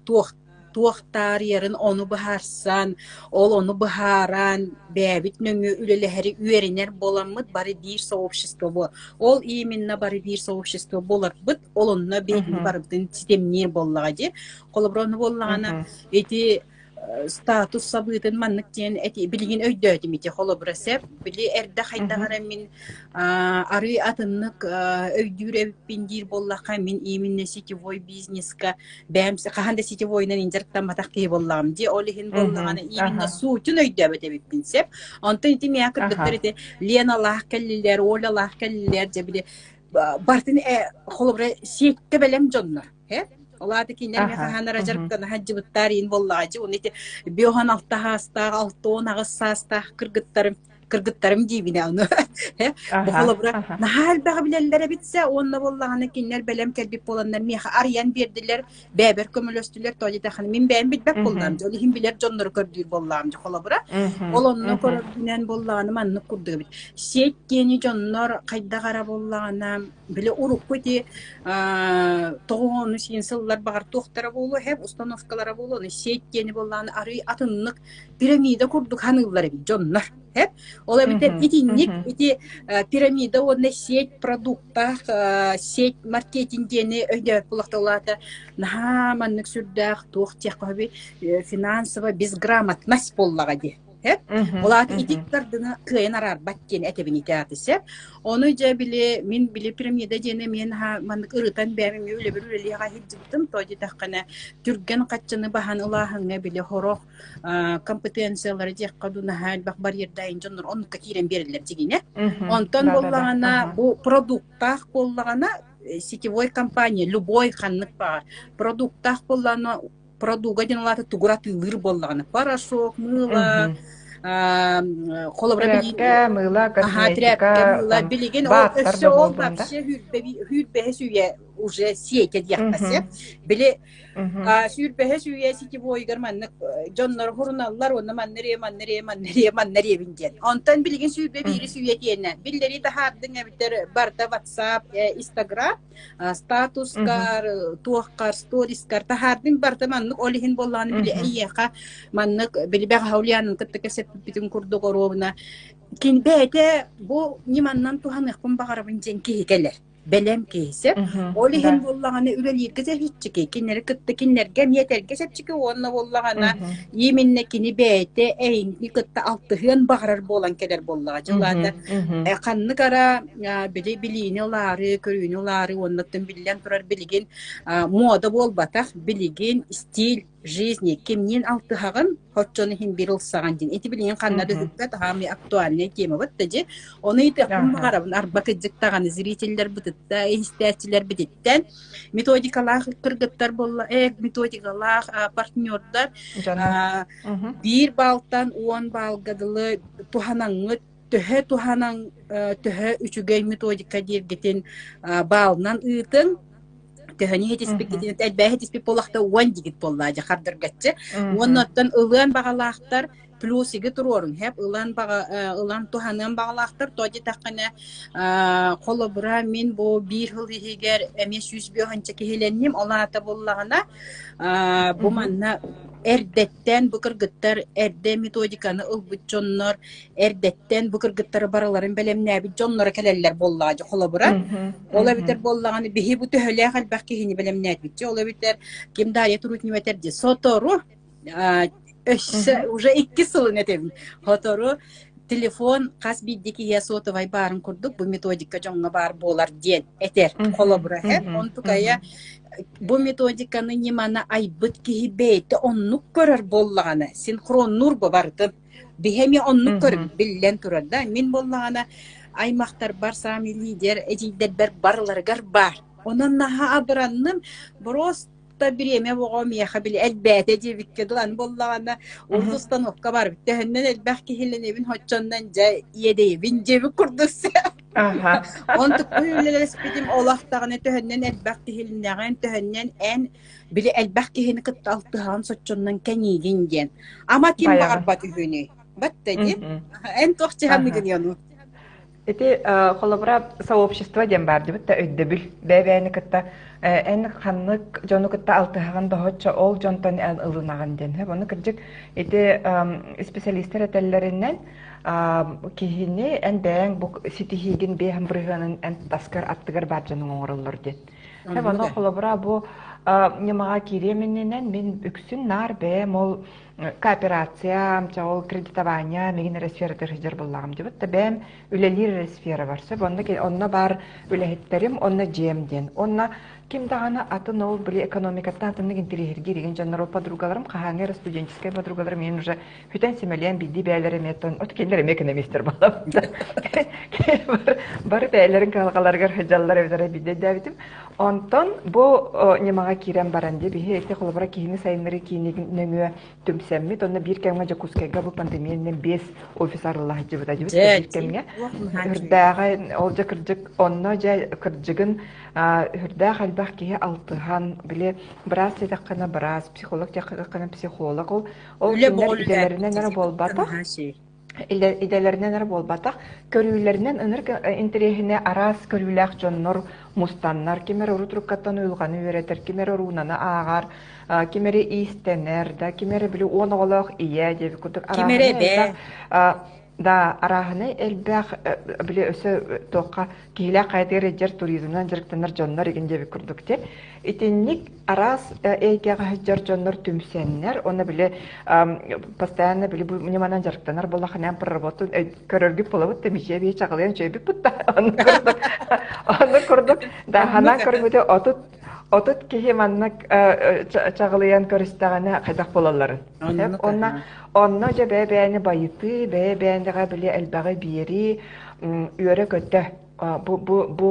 туох туох таарыйарын ону быһаарсан, ол ону быһааран, бэйэбит нөҥүө үлэлэһэри үөрэнэр буоламмыт бары биир сообщество буол. Ол именно бары биир сообщество буоларбыт, ол онно биһигини барыбытын ситимниир буоллаҕа дии. Холобура ону буоллаҕына ити статус сабыытын маннык диэн эти билигин өйдөөтүм ити холобура сеп били эрдэ хайдах эрэ мин арыы атыннык өйдүүр эбиппин диир буоллахха мин именно сетевой бизнеска бэйэм хаһан да сетевойунан дьарыктамматах киһи буоллаҕым дии ол иһин буоллаҕына именно суутун өйдөөбөт эбиппин сеп онтон ити миэхэ кыргыттар ити Леналаах кэллилэр Олялаах кэллилэр дьэ били бартын холобура сиэккэ бэлэм дьоннор Ол аата кинилэр эмиэ хаһан эрэ дьарыктана сылдьыбыттар иин буоллаҕа дии. Уонна ити 56 саастаах, 68 саастаах кыргыттарым кыргыттарым диибин ону. Бу холобура наһаа элбэҕи билэллэр эбитсэ уонна буоллаҕына кинилэр бэлэм кэлбит буоланнар миэхэ арыйан биэрдилэр, бэйэбэр көмөлөстүлэр тоҕо диэтэххинэ мин бэйэм билбэт буоллаҕым дьэ ол иһин билэр дьоннору көрдүүр буоллаҕым дьэ холобура. Ол онно көрөрбүнэн буоллаҕына маннык курдук эбит. Сеть диэни дьоннор хайдах эрэ буоллаҕына Били урукку ити тоҕуһуону сиин сыллар баҕар туохтара буолуо һэп установкалара буолуо ону сеть диэни буоллаҕына арыый атыннык пирамида курдук ханыыллар эбит дьоннор һэп ол эбэтэр итинник ити пирамида уонна сеть продуктаах сеть маркетинг диэни өйдөөбөт буоллахта наһаа маннык сүрдээх туох диэххэ сөбүй финансово безграмотность буоллаҕа дии Сөп. Ол аата ити тардыны кыайан араарбат диэн этэбин ити ааты сөп. Ону дьэ били мин били пирамида диэни мен маннык ырытан бэйэм эмиэ үлэбэр үлэлиэҕэ сылдьыбытым. То диэтэххинэ түргэн хаччыны баһан ылааһыҥҥа били хорох компетенциялары диэххэ дуу наһаа элбэх барьердайын дьоннор оннукка киирэн биэрэллэр дьигинэ. Онтон буоллаҕына бу продуктаах буоллаҕына сетевой компания любой ханнык баҕар продуктаах буоллаҕына продуга диэн улаата тугур атыылыыр буоллаҕына порошок мыыла холобура Тряпка, мыыла, косметика, мыыла билигин ол өссө ол вообще хүүрбэһэ сүйэ уже сиэтэ диэххэ сөп били сүүрбэһэ сүйэ сетевойгар маннык дьоннор хуруналлар уонна манна эрэ манна эрэ манна эрэ манна эрэбин диэн онтон билигин сүүрбэ биири сүйэ диэнэ биллэрии таһаардыҥ эбитэр барыта WhatsApp Instagram статускар, туоххар, сторискар таһаардыҥ барыта маннык ол иһин буоллаҕына били эйиэхэ маннык били бэҕэһээ Ульянаны кытта кэпсэппиппитин курдук оруобуна кин бэйэтэ бу ньыманнан туһаныахпын баҕарабын диэн киһи кэлэр бэлэм киһи Ол иһин буоллаҕына үлэлииргэ чэпчэки, кинилэри кытта кинилэргэ эмиэ этэргэ чэпчэки уонна буоллаҕына именно кини бэйэтэ эйигини кытта алтыһыан баҕарар буолан кэлэр буоллаҕа. Дьылаата ханнык ара били билиини ылаары, көрүүнү ылаары уоннаттан биллэн турар билигин муода буолбатах, билигин стиль жизни кимниин алтыһаҕын, оччону иһин биир ылсаҕын диэн. Ити билигин ханна да үппэт аһаамый актуальнай темабыт да дьи. Ону ыйытыахпын баҕарабын арба кырдьык даҕаны зрителлэрбититтэн, иһистээччилэрбититтэн методикалаах кыргыттар буолла, методикалаах партнердар биир баалтан 10 баалга дылы туһанаҥҥыт төһө туһанан төһө үчүгэй методика дииргитин баалынан ыытыҥ төһөнү иһитиспиккитин элбэҕи иһитиспит буоллахта уон дигит буоллаа дьэ хардыргаччы уонна оттон ылыан баҕалаахтар плюсиги туруоруҥ хэп ылан баҕа ылан туһаныан баҕалаахтар то диэтэххинэ холобура мин бу биир сыл иһигэр эмиэ 105 киһилэнним ол аата буоллаҕына бу манна эрдэттэн бу кыргыттар эрдэ методиканы ылбыт дьоннор эрдэттэн бу кыргыттары барыларын бэлэмнээбит дьонноро кэлэллэр буоллаҕа дьэ холобура ол эбэтэр буоллаҕына биһи бу төһөлөөх элбэх киһини бэлэмнээтибит дьэ ол эбэтэр ким Дарья Трутнева этэр дии сотору. Өссө уже иккис сылын этэбин. Сотору телефон хас биирдии киһиэ сотовай баарын курдук бу методика дьоҥҥо баар буолар диэн этэр. Холобура, онтукайа бу методиканы ньыманы айбыт киһи бэйэтэ оннук көрөр буоллаҕына, синхроннуур бу барытын. Биһи эмиэ оннук көрөбүт биллэн турар да. Мин буоллаҕына аймахтарбар саамай лидер эдьиийдэрбэр барыларыгар баар. Онон наһаа абыранным. Просто бириэмэ оҕо миэхэ били элбээтэ диэбиккэ дылы аны буоллаҕына урут установка барбыт төһөннөн элбэх киһилэнэбин хоччоннон дьэ иэдэйэбин диэбит курдук онтукпун үлэлэспитим олох даҕаны төһөннөн элбэх киһилинэҕин төһөннөн эн били элбэх киһини кытта алтыһаҕын соччоннон кэҥиигин диэн ама ким баҕарбат үһүнүй батта ди эн туох чыһанныгын ону Ити холобура сообщество диэн баар дибит да өйдөбүл бэйэ-бэйэни кытта эн ханнык дьону кытта алтыһаҕын доһоччо ол дьонтон эн ылынаҕын диэн. Ону кырдьык ити специалистэр этэллэринэн киһини эн бэйэҥ бу ситиһиигин биэһэн бырыһыанын эн таскар аттыгар баар дьонуҥ оҥороллор диэн. Ону холобура бу ньымаҕа киириэм иннинэн мин үксүн наар бэйэм ол кооперация, ол кредитование мигин эрэ сфератыгар сылдьар буоллаҕым дибит да бэйэм үлэлиир эрэ сфера бар сөп онно онно баар үлэһиттэрим онно дьиэм диэн онно ким даҕаны атын ол били экономикаттан атыннык интэриэһиргиир игин дьоннор ол подругаларым хаһааҥҥы эрэ студенческай подругаларым миин уже бүтэн симэлийэн биирдии бэйэлэрэ эмиэ от кинилэр эмиэ экономистэр буолабыттар бары бэйэлэрин кыһалҕаларыгар сылдьаллар эбитэр биирдэ өйдөөбүтүм Онтон бу ньымаҕа киирэн баран дии биһи ити холобура киһини сайыннарыы киинин нөҥүө түмсэммит онно биир кэмҥэ Дьокуускайга бу пандемиянан биэс офис арылла сылдьыбыта дьибит биир кэмҥэ үрдээҕи ол дьэ кырдьык онно дьэ кырдьыгын үрдээх элбэх киһи алтыһан били быраас диэтэххинэ быраас психолог диэтэххинэ психолог ол ол кинилэр идэлэринэн эрэ буолбатах идэлэринэн эрэ буолбатах, көрүүлэринэн ынырык интэриэһинэй араас көрүүлээх дьоннор мустаннар, ким эрэ урут уруккаттан уйулҕаны үөрэтэр, ким эрэ уруунаны ааҕар, ким эрэ иистэнэр, да, ким эрэ били уон оҕолоох ийэ диэбит курдук Ким эрэ эбээ. Да, арааһынай элбэх били өссө туохха киһилээх хайатыгар илдьэр туризмынан дьарыктанар дьоннор игин диэбит курдук те. Итинник араас эйгэҕэ сылдьар дьоннор түмсэннэр, уонна били постоянно били бу ньыманан дьарыктанар буоллахына проработку көрөргүт буолабыт да мичээ бии чаҕылыйан үчүгэйбит да онну курдук онну курдук да ханаан көрбүтэ 30 киһи маннык чаҕылыйан көрүстэҕинэ хайдах буолалларын онно онно дьэ бэйэ-бэйэни байытыы бэйэ-бэйэниҕэ били элбэҕи биэрии үөрэ-көтө бу бу бу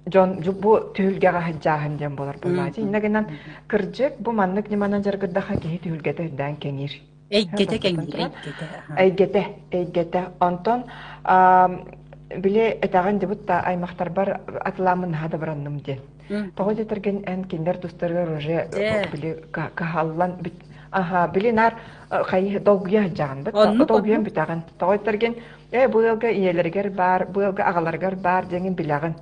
дьон бу түһүлгэҕэ сылдьааһын диэн буолар буоллаачы. Иннэ гынан кырдьык бу маннык ньыманан дьарыгырдаха киһи түһүлгэтэ үрдээн кэҥиир. Эйгэтэ кэҥиир, эйгэтэ. Эйгэтэ, эйгэтэ. Онтон били этэҕин дебут да аймахтарбар атылааммын наһаа да баранным диэн. Тоҕо диэтэргин эн кинилэр тустарыгар уже били кыһаллан аха били наар хайы долгуйа сылдьаҕын бит долгуйан бүтэҕин. Тоҕо диэтэргин Ээ, бу ыалга ийэлэригэр баар, бу ыалга аҕаларыгар баар диэҥин билэҕин.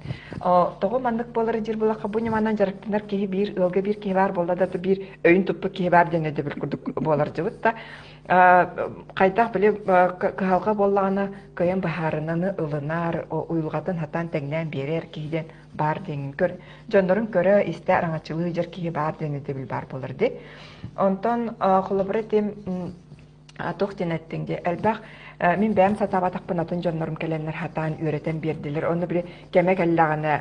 Тоҕо маннык буолара диир буоллахха, бу ньыманан дьарыктанар киһи биир ыалга биир киһи баар буолла да, биир өйүн туппут киһи баар диэн өйдөбүл курдук буолар дьыбыт да. Хайдах били кыһалҕа буоллаҕына кыайан быһаарынаны ылынар, уйулҕатын хатаан тэҥнээн биэрэр киһи диэн баар диэҥин көр. Дьоннорун көрө, истэ, араҥаччылыы дьар киһи баар диэн өйдөбүл баар буолар дии. Онтон холобура этим туох диэн эттиҥ дии элбэх мин бэйэм сатаабатахпын атын дьоннорум кэлэннэр хатаан үөрэтэн биэрдилэр онно били кэмэ кэллэҕинэ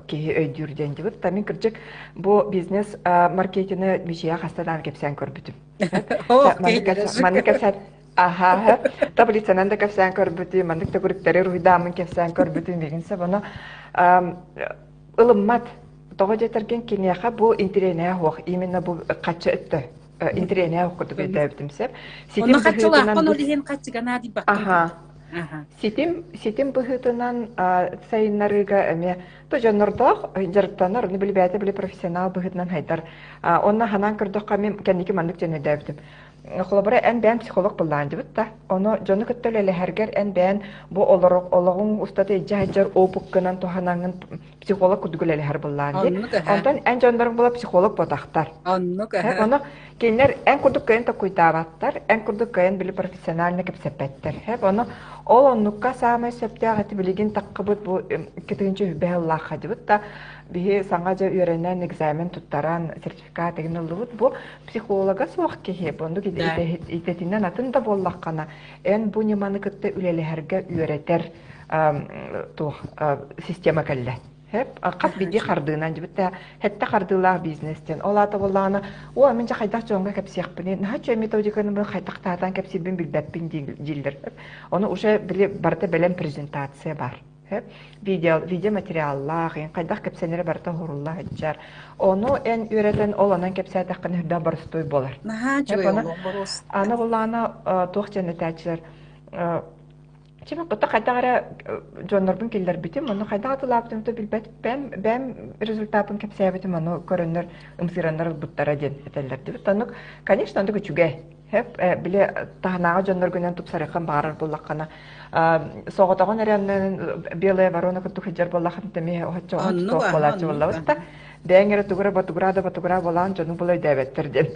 киһи өйдүүр диэн дьыбыт та мин кырдьык бу бизнес маркетины мичийэ хаста даҕаны кэпсээн көрбүтүм маннык кэпсээн аха таблицанан да кэпсээн көрбүтүм маннык төгүрүктэри уруһуйдааммын кэпсээн көрбүтүм мигин сөп ону ылыммат тоҕо диэтэргин киниэхэ бу интириэнээ суох именно бу хаччы өттө интэриэһинэй курдук өйдөөбүтүм сөп. Ситим Онно хаччылааххын ол иһин хаччыга наадыйбаккын Аха. Ситим ситим быһыытынан сайыннарыыга эмиэ то дьоннордоох дьарыктанар, ону билбээтэ били профессионал быһыытынан хайдар. Онно ханаан көрдөххө мин кэнники маннык дьон өйдөөбүтүм. Холобура, эн бэйэҥ психолог былаан дьыбыт да, ону дьону кытта үлэлэһэргэр эн бэйэҥ бу олоҕуҥ устата илдьэ сылдьар опыккынан туһанаҥҥын психолог курдук үлэлэһэр былаан дии. Оннук аһа. Онтон эн дьонноруҥ була психолог ботахтар. Оннук аһа. Ону Кинилэр эн курдук кыайан токуйдаабаттар, эн курдук кыайан били профессионально кэпсэппэттэр. Хэп ону ол оннукка саамай сөптөөх эти билигин таххыбыт бу 2003 сыллаахха дьыбыт да биһи саҥа дьэ үөрэнэн экзамен туттаран сертификат игин ыллыбыт бу психолога суох киһи бу оннук идэтинэн атын да буоллаххына эн бу ньыманы кытта үлэлэһэргэ үөрэтэр туох система кэллэ. Хэп, хас биирдии хардыынан дьибитте хэтте хардыылаах бизнес диэн. Ол аата буоллаҕына, оо, мин дьэ хайдах дьоҥҥо кэпсиэхпиний, наһаа үчүгэй методиканы бу хайдах таатаан кэпсиирбин билбэппин дииллэр. Ону уже били барыта бэлэм презентация бар. Видео, видеоматериаллаах, эн хайдах кэпсэнэрэ барыта оһорулла сылдьар. Ону эн үөрэтэн ол онон кэпсээтэххинэ үрдээх боростуой буолар. Наһаа үчүгэй олох боруоста. Аны буллаҕына туох диэн этээччилэр Чим кытта хайдах эрэ дьоннорбун киллэрбитим, ону хайдах атылаабытым да билбэт бэм бэм результатын кэпсээбитим, ону көрөннөр ымсыыраннар ылбыттара диэн этэллэр дибит. Оннук, конечно, оннук үчүгэй. Хэп, били таһынааҕы дьонноргунан тупсарыаххын баҕарар буоллаххына, соҕотоҕун эрэ белая ворона курдук сылдьар буоллаххына эмиэ оччо Оннук суох аха, буолааччы оннук буоллабыт да. аха. Бэйэҥ эрэ тугу эрэ ботугураа да ботугураа буолаан дьону була өйдөөбөттөр диэн.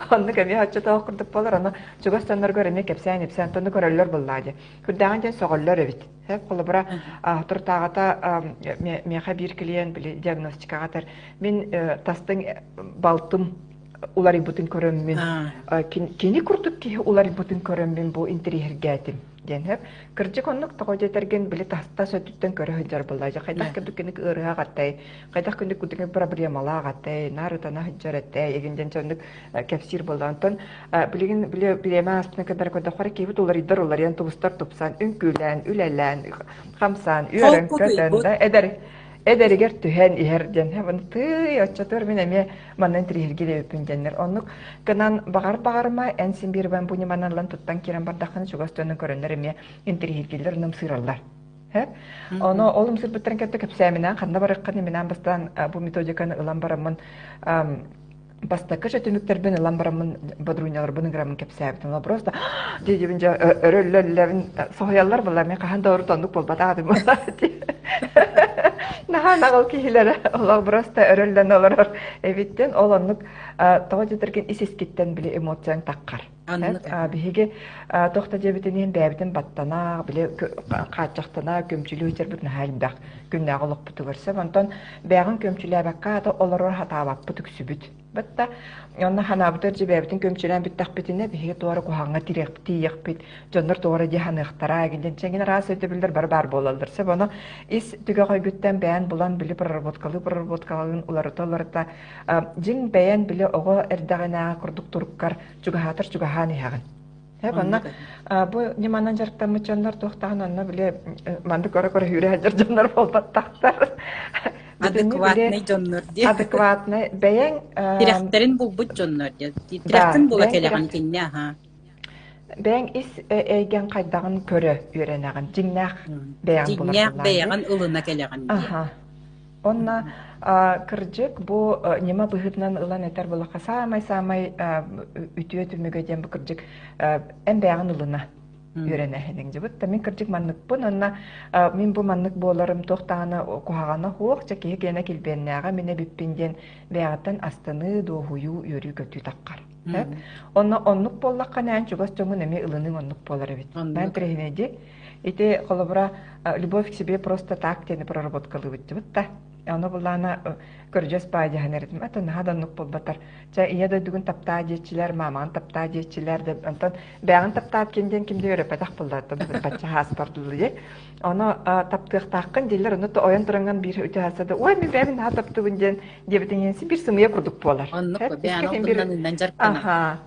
Оннук эмиэ оччотоох курдук буолар, ону чугас дьонноргор эмиэ кэпсээн-ипсээн тонну көрөллөр буоллаа дии. Күрдээҕин диэн сөҕөллөр эбит. Холобура, туртааҕыта миэхэ биир клиент били диагностикаҕа этэр мин тастыҥ балтым уларыйбытын көрөммүн кини курдук киһи уларыйбытын көрөммүн бу интэриэһиргээтим диэн сөп. Кырдьык оннук тоҕо диэтэргин били тас өттүттэн көрө сылдьар буолла. Хайдах курдук киник ыарыһах атай, хайдах күндүк курдук проблемалаах атай, наар ытана сылдьар этэй, игин диэн оннук кэпсиир буолла. Онтон билигин били бириэмэ ааспытын кытары көрдөххө киһибит уларыйдар уларыйан тубустар тупсан, үҥкүүлээн, үлэлээн, хамсаан, үөрэн-көтөн да эдэр эдэригэр түһэн иһэр диэн тыый оччотугар мин эмиэ манна интириэһиргиир эбиппин диэннэр оннук гынан баҕар баҕарма эн син биир бу ньыманан ылан туттан киирэн бардаххына чугас дьонун көрөннөр эмиэ интириэһиргииллэр ымсыыраллар Ону ол ымсыырбыттарын кытта кэпсээминээн ханна барыаххын иминээн бастаан бу методиканы ылан бараммын бастакы же түмүктэрбин ылан бараммын бодруунньаларбын ыҥыраммын кэпсээбитим. Просто дии-дибин дьэ өрөллөллөбүн соһуйаллар буолла мен хаһан да урут оннук буолбатах этим буолла Наһаа наҕыл киһилэрэ олох просто өрөллөн олорор эбиттин ол оннук тоҕо диэтэргин ис искиттэн били эмоцияң таххар. Биһиги туох да диэбитин иһин бэйэбитин баттана, били хааччахтана, көмчүлүү сылдьарбыт наһаа элбэх күннээҕи олохпутугар сөп. Онтон бэйэҕин көмчүлээбэккэ аата олорор хатаабаппыт үксүбүт. Бытта онно ханаабытыгар дьэ бэйэбитин көмчүлээн бүттэхпитинэ биһиги туора куһаҕаҥҥа тиийиэхпит, дьоннор туора дии саныахтара, гинэн чэҥин араас өйдөбүллэр бары баар буолаллар. Сөп ону ис түгэх өйгүттэн бэйэн булан били проработкалыы проработкалыын уларыта-уларыта дьиҥ бэйэн били оҕо эрдэҕинээҕи курдук туруккар чугаһаатар чугаһаан иһэҕин. Эп онно бу ньыманан дьарыктаммыт дьоннор туохтаан онно били маннык көрө-көрө сүүрэ сылдьар дьоннор буолбаттахтар. Адекватный дьоннор диye. Адекватный бэйэҥ Тирэхтэрин булбут дьоннор диye. Тирэхтин була кэлэҕин кинне аха. Бэйэҥ ис эйгэҥ хайдаҕын көрө үөрэнэҕин. Дьиҥнээх бэйэҕин Дьиҥнээх бэйэҕин ылына кэлэҕин диye. Аха. Онно кырдьык бу ньыма быһыытынан ылан этэр буоллахха саамай-саамай үтүө түмүгэ диэн бу кырдьык эн бэйэҕин ылына үөрэнэһиниҥ дьыбыт да мин кырдьык манныкпын онно мин бу маннык буоларым туох даҕаны куһаҕана суох чэ киһи киэнэ килбиэннээҕэ мин эбиппин диэн бэйэҕиттэн астыныы дуоһуйуу үөрүү-көтүү таххар онно оннук буоллахха нээн чугас дьоҥҥун эмиэ ылыныҥ оннук буолар эбит Оннук. Интэриэһинэй Ити холобура любовь к себе просто так диэни проработкалыыбыт дибит да. Ону буллаана көрдьөс баайдьаһан эритим. Это наһаа да оннук буолбатар. Чэ ийэ дойдугун таптаа диэччилэр, маамаҕын таптаа диэччилэр да онтон бэйэҕин таптаат ким диэн ким да үөрэппэтэх буоллааттан бачча хааспардылы дии. Ону таптыахтааххын дииллэр, ону то ойон тураҥҥан биир үтүө хааса да ой мин бэйэбин наһаа таптыыбын диэн диэбитиҥ иһин биир сымыйа курдук буолар. Оннук бэйэҕин албыннанынан дьарыктанар. Аха.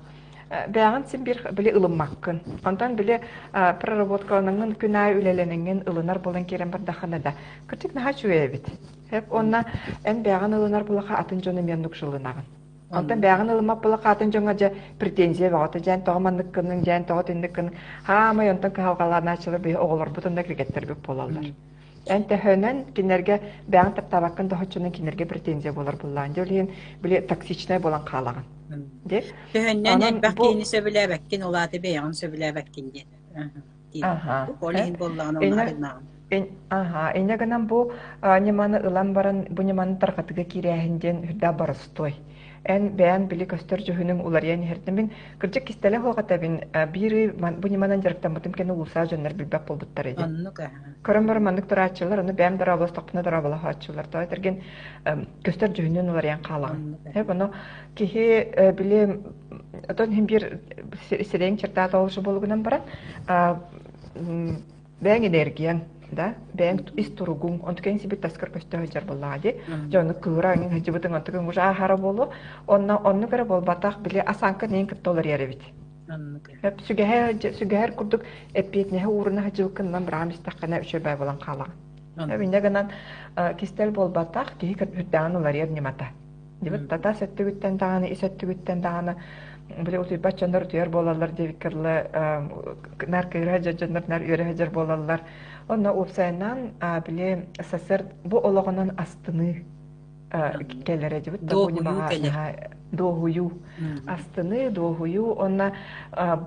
Бэйэҕин син биир били ылыммаккын. Онтон били проработкаланаҥҥын күн аайы үлэлэнэҥҥин ылынар буолан киирэн бардаххына да, кырдьык наһаа үчүгэй эбит. Сөп уонна эн бэйэҕин ылынар буоллахха атын дьону эмиэ оннук ылынаҕын. Онтон бэйэҕин ылыммат буоллахха атын дьоҥҥо дьэ претензия бөҕөтө дьээн тоҕо маннык гынныҥ, дьээн тоҕо итинник гынныҥ. Хаамай онтон кыһалҕалаанааччылар биһи оҕолорбут онно кэргэттэрбит буолаллар. Эн төһөнөн кинилэргэ бэйэҕин таптаабаккын да оччонон кинилэргэ претензия буолар буоллаҕын. Дьэ ол иһин били токсичнай буолан хаалаҕын. Дии. Төһөннөн Онон элбэх бу киһини сөбүлээбэккин, ол аата бэйэҕин сөбүлээбэккин диэн. Аха. Ол иһин буоллаҕына ону Инньэ арынаҕын. аха, инньэ гынан бу ньыманы ылан баран бу ньыманы тарҕатыыга киирээһин диэн үрдээх боростуой. Эн бэйэн били көстөр дьүһүнүҥ уларыйан иһэртэн мин кырдьык кистэлэ суох этэбин биир ый бу ньыманан дьарыктаммытым кэннэ уулусса дьоннор билбэт буолбуттар ити. Оннук аһа. Көрөн баран маннык турааччылар, ону бэйэм дорооболостохпуна дорооболоһооччулар. Тоҕо этэргин көстөр дьүһүнүн уларыйан хаалаҕын. Оннук Эп ону киһи били отон иһин биир сирэйиҥ чертаата олушу буолугунан баран бэйэҥ энергияҥ да бэйэҥ ис туругуҥ онтукайын сибит таскар көстө сылдьар буоллаҕа дии дьону кыыра эҥин сылдьыбытыҥ онтукайын уже ааһара буолуо онно оннук эрэ буолбатах били осанка нэйин кытта уларыйар эбит сүгэһэ сүгэһэр курдук эппиэтинэһи ууруна сылдьыбыккынынан быраҕан истэххинэ үчүгэй буолан хаалаҕын инньэ гынан кистэл буолбатах киһи үрдээҕин уларыйар ньымата Дибит тас өттүгүттэн даҕаны, ис өттүгүттэн даҕаны били утуйбат дьоннор утуйар буолаллар диэбиккэ дылы наар кыыра сылдьар дьоннор наар үөрэ сылдьар буолаллар. Онно уопсайынан били СССР бу олоҕунан астыныы кэлэрэ дибит да бу Дуоһуйуу ньымаҕа кэлэр. наһаа дуоһуйуу астыныы дуоһуйуу уонна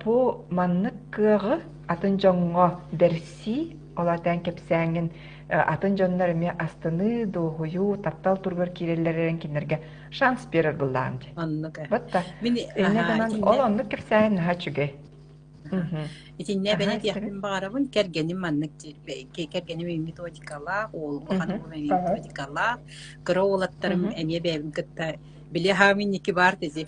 бу маннык кыаҕы атын дьоҥҥо бэрсии ол аатаан кэпсээҥҥин атын дьоннор эмиэ астыныы, дуоһуйуу, таптал туругар киирэллэр эрэн кинилэргэ шанс биэрэр былаан дии. Оннук ээ. Батта. Мин Инньэ аһаа гынан итиннэ ол оннук кэпсээһин наһаа үчүгэй. Итиннэ Аһаа эбэн истэбин. этиэхпин баҕарабын, кэргэним маннык диир, кэргэним методикалаах, уолум улахан уолум эмиэ методикалаах, кыра уолаттарым эмиэ бэйэбин кытта били аһаам инники баар тези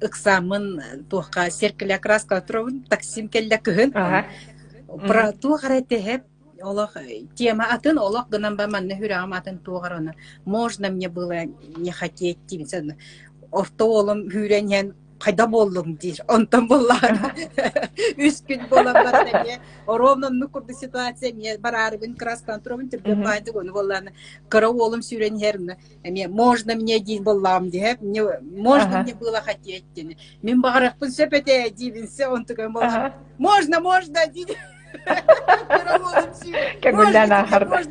ыксааммын туохха зеркаля краска туробун таксим кэллэ кыһын про туох эрэ тэһэп Олох тема атын, олох гынан ба манна сүрэҕим атын туох эрэ ону можно мне было не хотеть диибин орто уолум сүүрэн иһэн хайда буоллуҥ диир. Онтон буоллаҕына үс күн буолан баран эмиэ оруобуна оннук курдук ситуация эмиэ бараарыбын краскалаан турамын түргэн баайдык ону буоллаҕына кыра уолум сүүрэн иһэр эмиэ можно мне диир буоллаҕым диһэ мне можно мне было хотеть диэн мин баҕарыахпын сөп этэ диибин се онтукайым буоллаҕына можно можно диир Көҥүллээн ааһарда.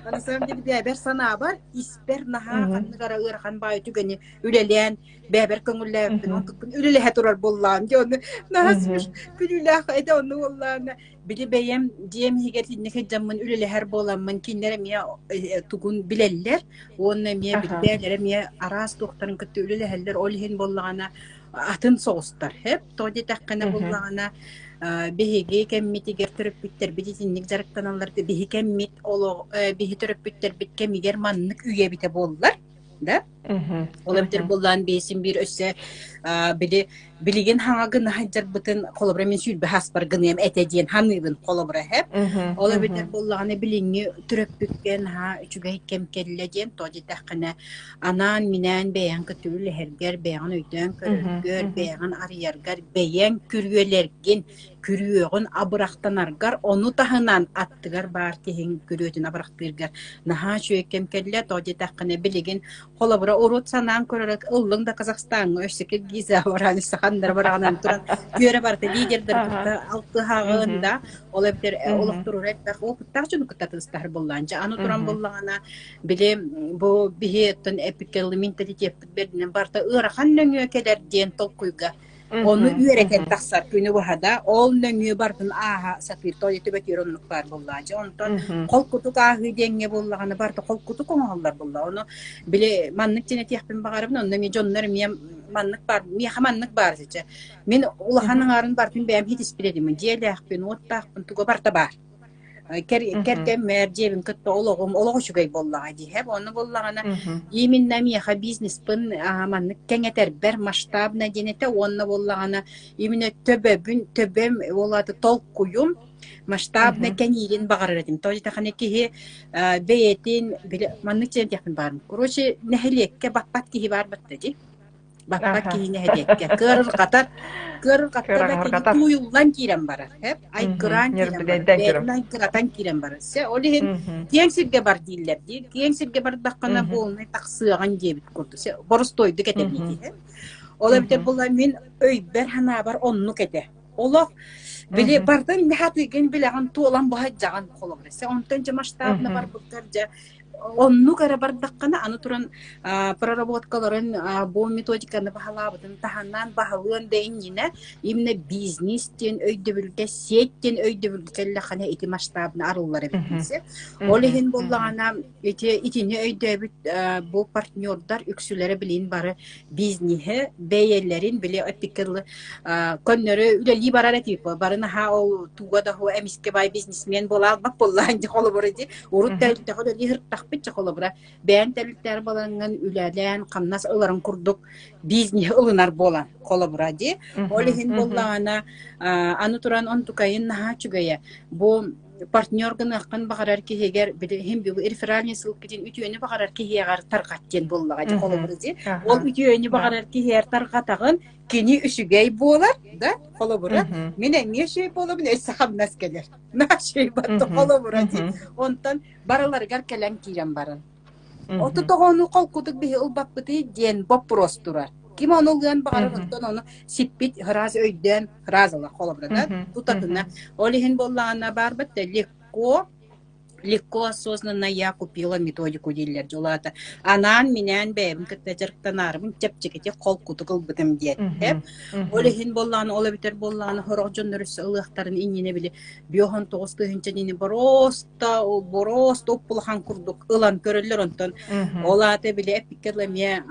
На самом деле бэбэр санаабар испэр наһаа ханнык ара ыарахан баайы түгэни үлэлээн бэбэр көҥүллээбиппин онтукпун үлэлэһэ турар буоллаам дьэ ону наһаа күлүүлээх этэ ону буоллаана били бэйэм дьиэм иһигэр итинник сылдьаммын үлэлэһэр буоламмын кинилэр эмиэ тугун билэллэр уонна эмиэ билбээлэр эмиэ араас туохтарын кытта үлэлэһэллэр ол иһин буоллаҕына атын соҕустар хэп тоҕо диэтэххинэ буллаҕына биһиги кэммитигэр төрөппүттэрбит итинник дьарыктаналлар биһи кэммит олох биһи төрөппүттэрбит кэмигэр маннык үйэбитэ буоллар да ол эбэтэр буоллаан биэсин биир өссө били билигин хаҥа гына сылдьарбытын холобура мин сүүрбэ хаспар гыныам этэ диэн ханыыбын холобура хэп ол эбэтэр буоллаҕына билиҥҥи төрөппүккэ наһаа үчүгэй кэм кэллэ диэн тоҕо диэтэххинэ Анаан-минээн бэйэҥ кытта үлэһэргэр, бэйэҕин өйдөөн көрөргөр, бэйэҕин арыйаргар, бэйэҥ күрүөлэргин, күрүөҕүн абырахтанаргар, ону таһынан аттыгар баар киһиҥ күрүөтүн абырахтыыргар наһаа үчүгэй кэм кэллэ. Тоҕо диэтэххинэ, билигин холобура урут санаан көрөрө ыллыҥ да Казахстаҥҥа өссө Киргизия бараан өссө ханнара бараҕынан туран күөрэ барыта лидердэр кытта алтыһаҕын да ол эбэтэр олохторура элбэх опыттаах дьону кытта тыстаһар буоллаан дьэ аны туран буоллаҕына Били бу биһи оттон эпикэлли менталитеппыт бэрдинэн барыта ыарахан нөҥүө кэлэр диэн толкуйга ону үөрэтэн тахсар күнү быһа да ол нөҥүө барытын ааһа сатыыр тоҕо түбэтиэр оннук баар буоллаачы онтон холкутук ааһыы диэҥҥэ буоллаҕына барыта холкутук оҥоһуллар буолла ону били маннык диэн этиэхпин баҕарабын онно эмиэ дьоннор эмиэ маннык баар миэхэ маннык баар дьэ мин улахан аҥаарын барытын бэйэм хитиспит этим дьиэлээхпин уоттаахпын туга барыта баар Кэргэммэр, дьиэбин кытта олоҕум олох үчүгэй буоллаҕа дии. Онно буоллаҕына именно миэхэ бизнеспын маннык кэҥэтэрбэр масштабно диэн этэ уонна буоллаҕына именно төбөбүн төбөм ол аата толкуйум масштабно кэҥиирин баҕарар этим. То диэтэххинэ киһи бэйэтин били маннык диэн этиэхпин баарым. Короче, нэһилиэккэ баппат киһи баар батта дии. Баппат киһи нэһилиэккэ кыарырҕатар, кыарырҕатта да кини тууйуллан киирэн барар, эп айгыраан киирэн барар, бэйэтин айгыратан киирэн барар. Се ол иһин киэҥ сиргэ бар дииллэр дии. Киэҥ сиргэ бардаххына буолунай тахсыаҕын диэбит курдук. Се боростуойдук этэбин ити. Ол эбэтэр буолла мин өйбөр-санаабар оннук этэ. Олох били бардын хатыгын билэҕин туолан быһадьаҕын холобура. Се онтон дьэ масштабна барбыттар дьэ. Оннук эрэ бардаххына, аны туран проработкаларын бу методиканы баһылаабытын таһынан баһылыан да иннинэ именно бизнес диэн өйдөбүлгэ, сеть диэн өйдөбүлгэ кэллэххинэ ити масштабна арыллар эбит. Ол иһин буоллаҕына ити итини өйдөөбүт бу партнердар үксүлэрэ билин бары бизнеһи бэйэлэрин били эппиккэ дылы көннөрү үлэлии барар этибит бары наһаа ол туга да эмискэ бай бизнесмен буола албат буоллаан дьэ холобура ди урут тэрилтэҕэ үлэлии сырыттахпыт дьэ холобура бэйэн тэрилтээр балаҥҥын үлэлээн хамнас ыларын курдук бизнеһи ылынар буолан холобура ди ол иһин буоллаҕына аны туран онтукайын наһаа үчүгэйэ бу партнер гыныаххын баҕарар киһигэр билигин бүгүн реферальный ссылкатын үтүөнү баҕарар киһиэҕэр тарҕат диэн буоллаҕа дии холобура дии. Ол үтүөнү баҕарар киһиэр тарҕатаҕын кини үчүгэй буолар да холобура мин эмиэ үчүгэй буолабын өссө хамнас кэлэр. Наашей батта холобура дии. Онтон барыларыгар кэлэн киирэн баран. Оту тоҕону холкутук биһи ылбаппытый диэн боппуруос турар. Ким ону ылыан баҕарар, оттон ону сиппит ыраас өйдөөн ыраас ылар холобура да тутатына. Ол иһин буоллаҕына баарбат да легко легко осознанно я купила методику дииллэр дьулаата. Анаан-минээн бэйэбин кытта дьарыктанаарыбын чэпчэкитик холкутук ылбытым диэн. Ол иһин буоллаҕына, ол эбэтэр буоллаҕына сорох дьоннор өссө ылыахтарын иннинэ били 59 тыһыынча диэни бороос бороос улахан курдук ылан көрөллөр онтон ол аата били эппиккэ дылы эмиэ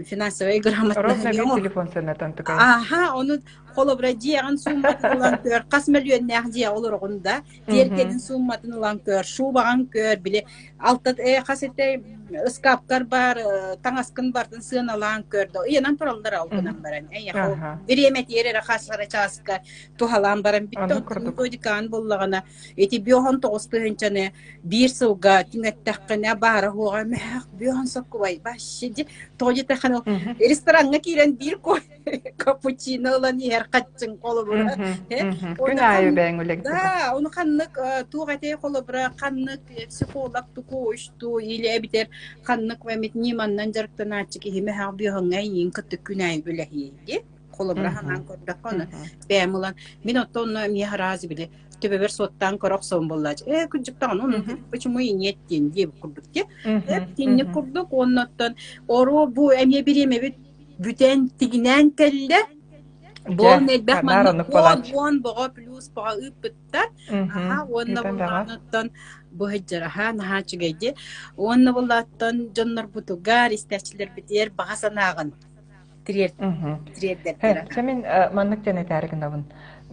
финансовай грамотность телефон сыанатан тукай аха ону холобура дьиэҕин суумматын ылан көр хас мөлүйүөннээх дьиэ олороҕун да тиэргэнин суумматын ылан көр шубаҕын көр били алта хас этэ ыскааптар бар таҥаскын бартын сыаналаан көр да ыйанан тураллар ол гынан баран эйэхэ бириэмэтигэр эрэ хас эрэ чааска туһалаан баран бүттэ методикаан буллаҕына Ити 59 тыһыынчаны биир сылга түҥэттэххинэ баара суоҕа мөһөөх бүөһөн соккубай вообще ди тоҕо диэтэххинэ рестораҥҥа киирэн биир капучино ылан иһэр хаччыҥ холобура Күн аайы бэйэҥ үлэҥ Да, ону ханнык туох этэй холобура ханнык психолог туку ушту или эбитэр ханнык эмит ньыманнан дьарыктанааччы киһи мөһөөх бүөһөҥҥө эйиин кытта күн аайы үлэһиэйди холобура ханаан көрдөххө ону бэйэм ылан мин оттон онно эмиэ араас били төбөбөр суоттаан көрө охсобун буоллааччы. Ээ, кырдьыктаҕын, ону почему и нет диэн диэбит курдук дии. Итинник курдук уонна оттон оро бу эмиэ бириэмэбит бүтэн тигинээн кэллэ. Буон элбэх маннык уон уон боҕо плюс боҕо ыыппыттар. Аха уонна буллаҕыттан бу сылдьар аха наһаа үчүгэй дии. Уонна буллааттан дьоннорбутугар, истээччилэрбитигэр баҕа санааҕын тириэрдэрдэр. Чэ мин маннык диэн этээри гынабын.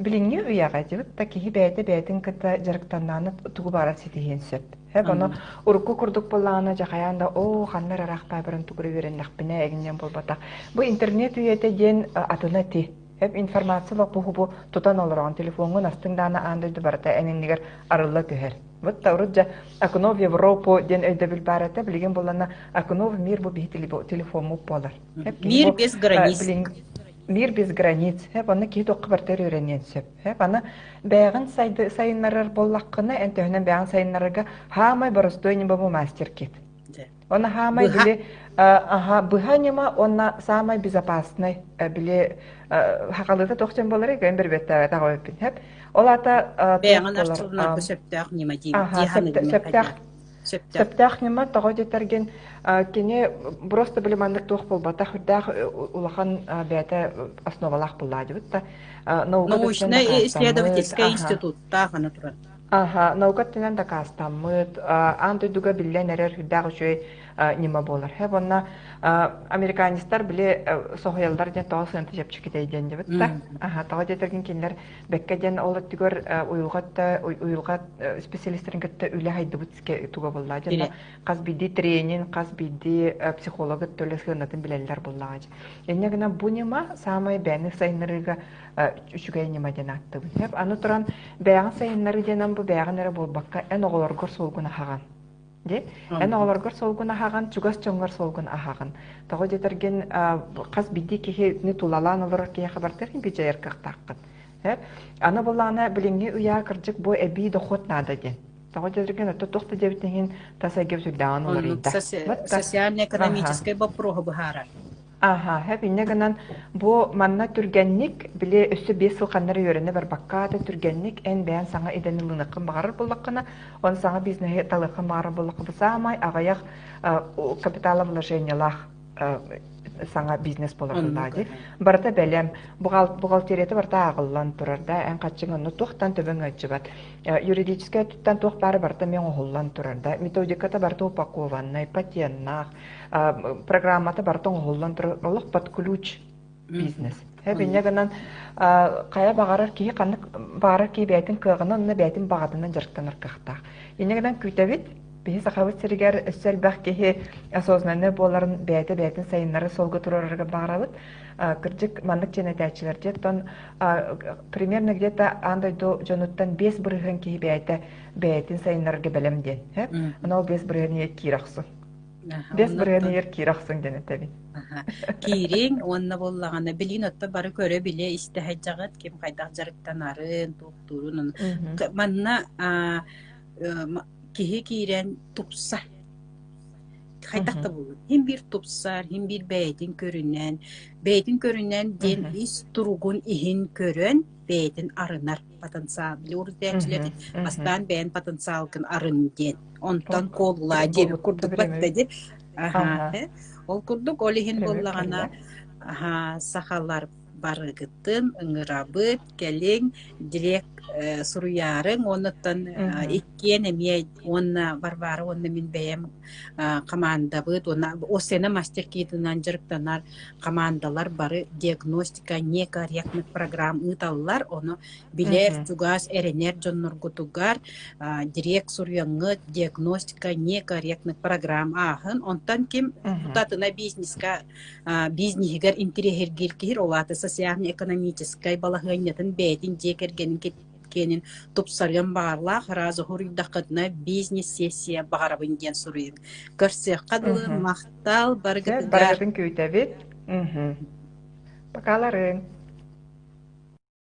Билиҥҥи үйэҕэ дьыбыт да киһи бэйэтэ бэйэтин кытта дьарыктаннааны тугу баарар ситиһиэн сөп. Хэп ону урукку курдук буоллаҕына дьэ хайаан да оо ханна эрэ ыраахтаа баран тугу эрэ үөрэннэхпинэ эгиннэн буолбатах. Бу интернет үйэтэ диэн атына ти. Хэп информация лоппуһу тутан олороҕун телефоҥҥун астыҥ даана аан дойду барыта эн иннигэр арылла түһэр. Вот та урут дьэ окно в Европу диэн өйдөбүл баар этэ. Билигин буоллана окно в мир бу биһи телефоммут буолар. Мир без границ. Мир без границ. Хэп аны киһи туохха барытыгар үөрэниэн сөп. Хэп аны бэйэҕин сайыннарар буоллаххына, эн төһөнөн бэйэҕин сайыннарарга хаамай боростуой ньыма бу мастер-кит. Оны хаамай били аха быһа ньыма уонна самай безопасный били хахалыыта туох дьон буоларый кыайан бэрбэттээбэтэх эбиппин хэп. Ол аата Бэйэҕин арчыланарга сөптөөх ньыма дии сөптөөх сөптөөх ньыма тоҕо диэтэргин кини просто били маннык туох буолбатах үрдээх улахан бэйэтэ основалаах буллаадыбыт да наука научнай исследовательскай институттаах аны туран Аха, наука өттүнэн дакаастаммыт, аан дойдуга биллэн эрэр үрдээх үчүгэй ньыма буолар. Хэп уонна американецтар били соһуйаллар диэн тоҕо сыанта чэпчэкитэй диэн дебит да. Аха, тоҕо диэтэргин кинилэр бэккэ диэн ол өттүгэр уйулҕа уйулҕа специалистарын кытта үлэ хайдыбыт туга буолла дьонно хас биирдии тренинг, хас биирдии психолог өттө сыанатын билэллэр буоллаҕа. Инньэ гынан бу ньыма саамай бэйэни сайыннарыыга үчүгэй ньыма диэн ааттыыбын. Сөп. Аны туран бэйэҕин сайыннарыы диэн бу бэйэҕин эрэ буолбакка эн оҕолоргор суолгун аһаҕын. Дии? Эн оҕолоргор суолгун аһаҕын, чугас дьоҥҥор суолгун аһаҕын. Тоҕо диэтэргин хас биирдии киһини тулалаан олорор киһиэхэ барытыгар бидьайар кыахтааххын. Аны буллаҕына билиҥҥи үйэҕэ кырдьык бу эбии дохуот наада диэн. Тоҕо диэтэргин өттө туох да диэбитин иһин тас эйгэ сүрдээҕин уларыйда. Социально-экономическай боппуруоһу быһаарар. Аха, сөп инньэ гынан бу манна түргэнник, били өссө 5 сыл ханна эрэ үөрэнэ барбакка да түргэнник эн бэйэҥ саҥа идэни ылыныаххын баҕарар буоллаххына, он саҥа бизнеһи талыаххын баҕарар буоллахха бу саамай аҕыйах капиталовложениелаах саҥа бизнес буолар Оннук дии. Барыта бэлэм, бухгалтерията барыта ааҕыллан турар да, эн хаччыҥ онно туохтан төбөҥ ыалдьыбат. Юридическай өттүттэн туох баара барыта эмиэ оҥоһуллан турар да, методиката барыта упакованнай, патеннаах, программата барыта оҥоһуллан турар, олох под ключ бизнес. Инньэ гынан хайа баҕарар киһи ханнык баҕарар киһи бэйэтин кыаҕынан уонна бэйэтин баҕатынан дьарыктанар кыахтаах. Инньэ гынан күүтэбит. Биһи Сахабыт сиригэр өссө элбэх киһи осознанный буоларын бэйэтэ бэйэтин сайыннары суолга туруорарыгар баҕарабыт. Кырдьык маннык диэн этээччилэр дьэ примерно где-то аан дойду дьонуттан 5% киһи бэйэтэ бэйэтин сайыннарарга бэлэм диэн. Аны ол 5% ийэ киир охсун. 5% ийэр киир охсун диэн этэбин. Киириҥ уонна буоллаҕына билигин отто бары көрө-билэ истэ сылдьаҕыт ким хайдах дьарыктанарын, туохтуурун. Манна киһи киирэн тупсар. Хайдах да буоллун. Хин биир тупсар, хин биир бэйэтин көрүнэн, бэйэтин көрүнэн диэн ис туругун иһин көрөн бэйэтин арынар потенциал. Били урутээччилэр бастаан бэйэн потенциалгын арын диэн. Онтон куолулаа диэбит курдук батта ди. Аха. Ол курдук ол иһин буоллаҕына сахалар барыгытын ыҥырабыт, кэлиҥ, директ суруйаарыҥ уоннаттан иккиэн эмиэ уонна Варвара уонна мин бэйэм хамаандабыт уонна ОСН мастер-китынан дьарыктанар хамаандалар бары диагностика некорректных программ ыыталлар. Ону билэр, чугас эрэнэр дьонноргутугар директ суруйаҥҥыт диагностика некорректных программ ааһын. Онтон ким тутатына бизнеска бизнеһигэр интириэһиргиир киһи ол аата социально-экономическай балаһыанньатын бэйэтин дьиэ кэргэнин киэнин тупсарыан баҕарлаах сразу суруйдаххытына бизнес-сессия баҕарабын диэн суруйуҥ. Көрсүөххэ дылы махтал барыгытыгар. Барыгытын күүтэбит. Покаларыҥ.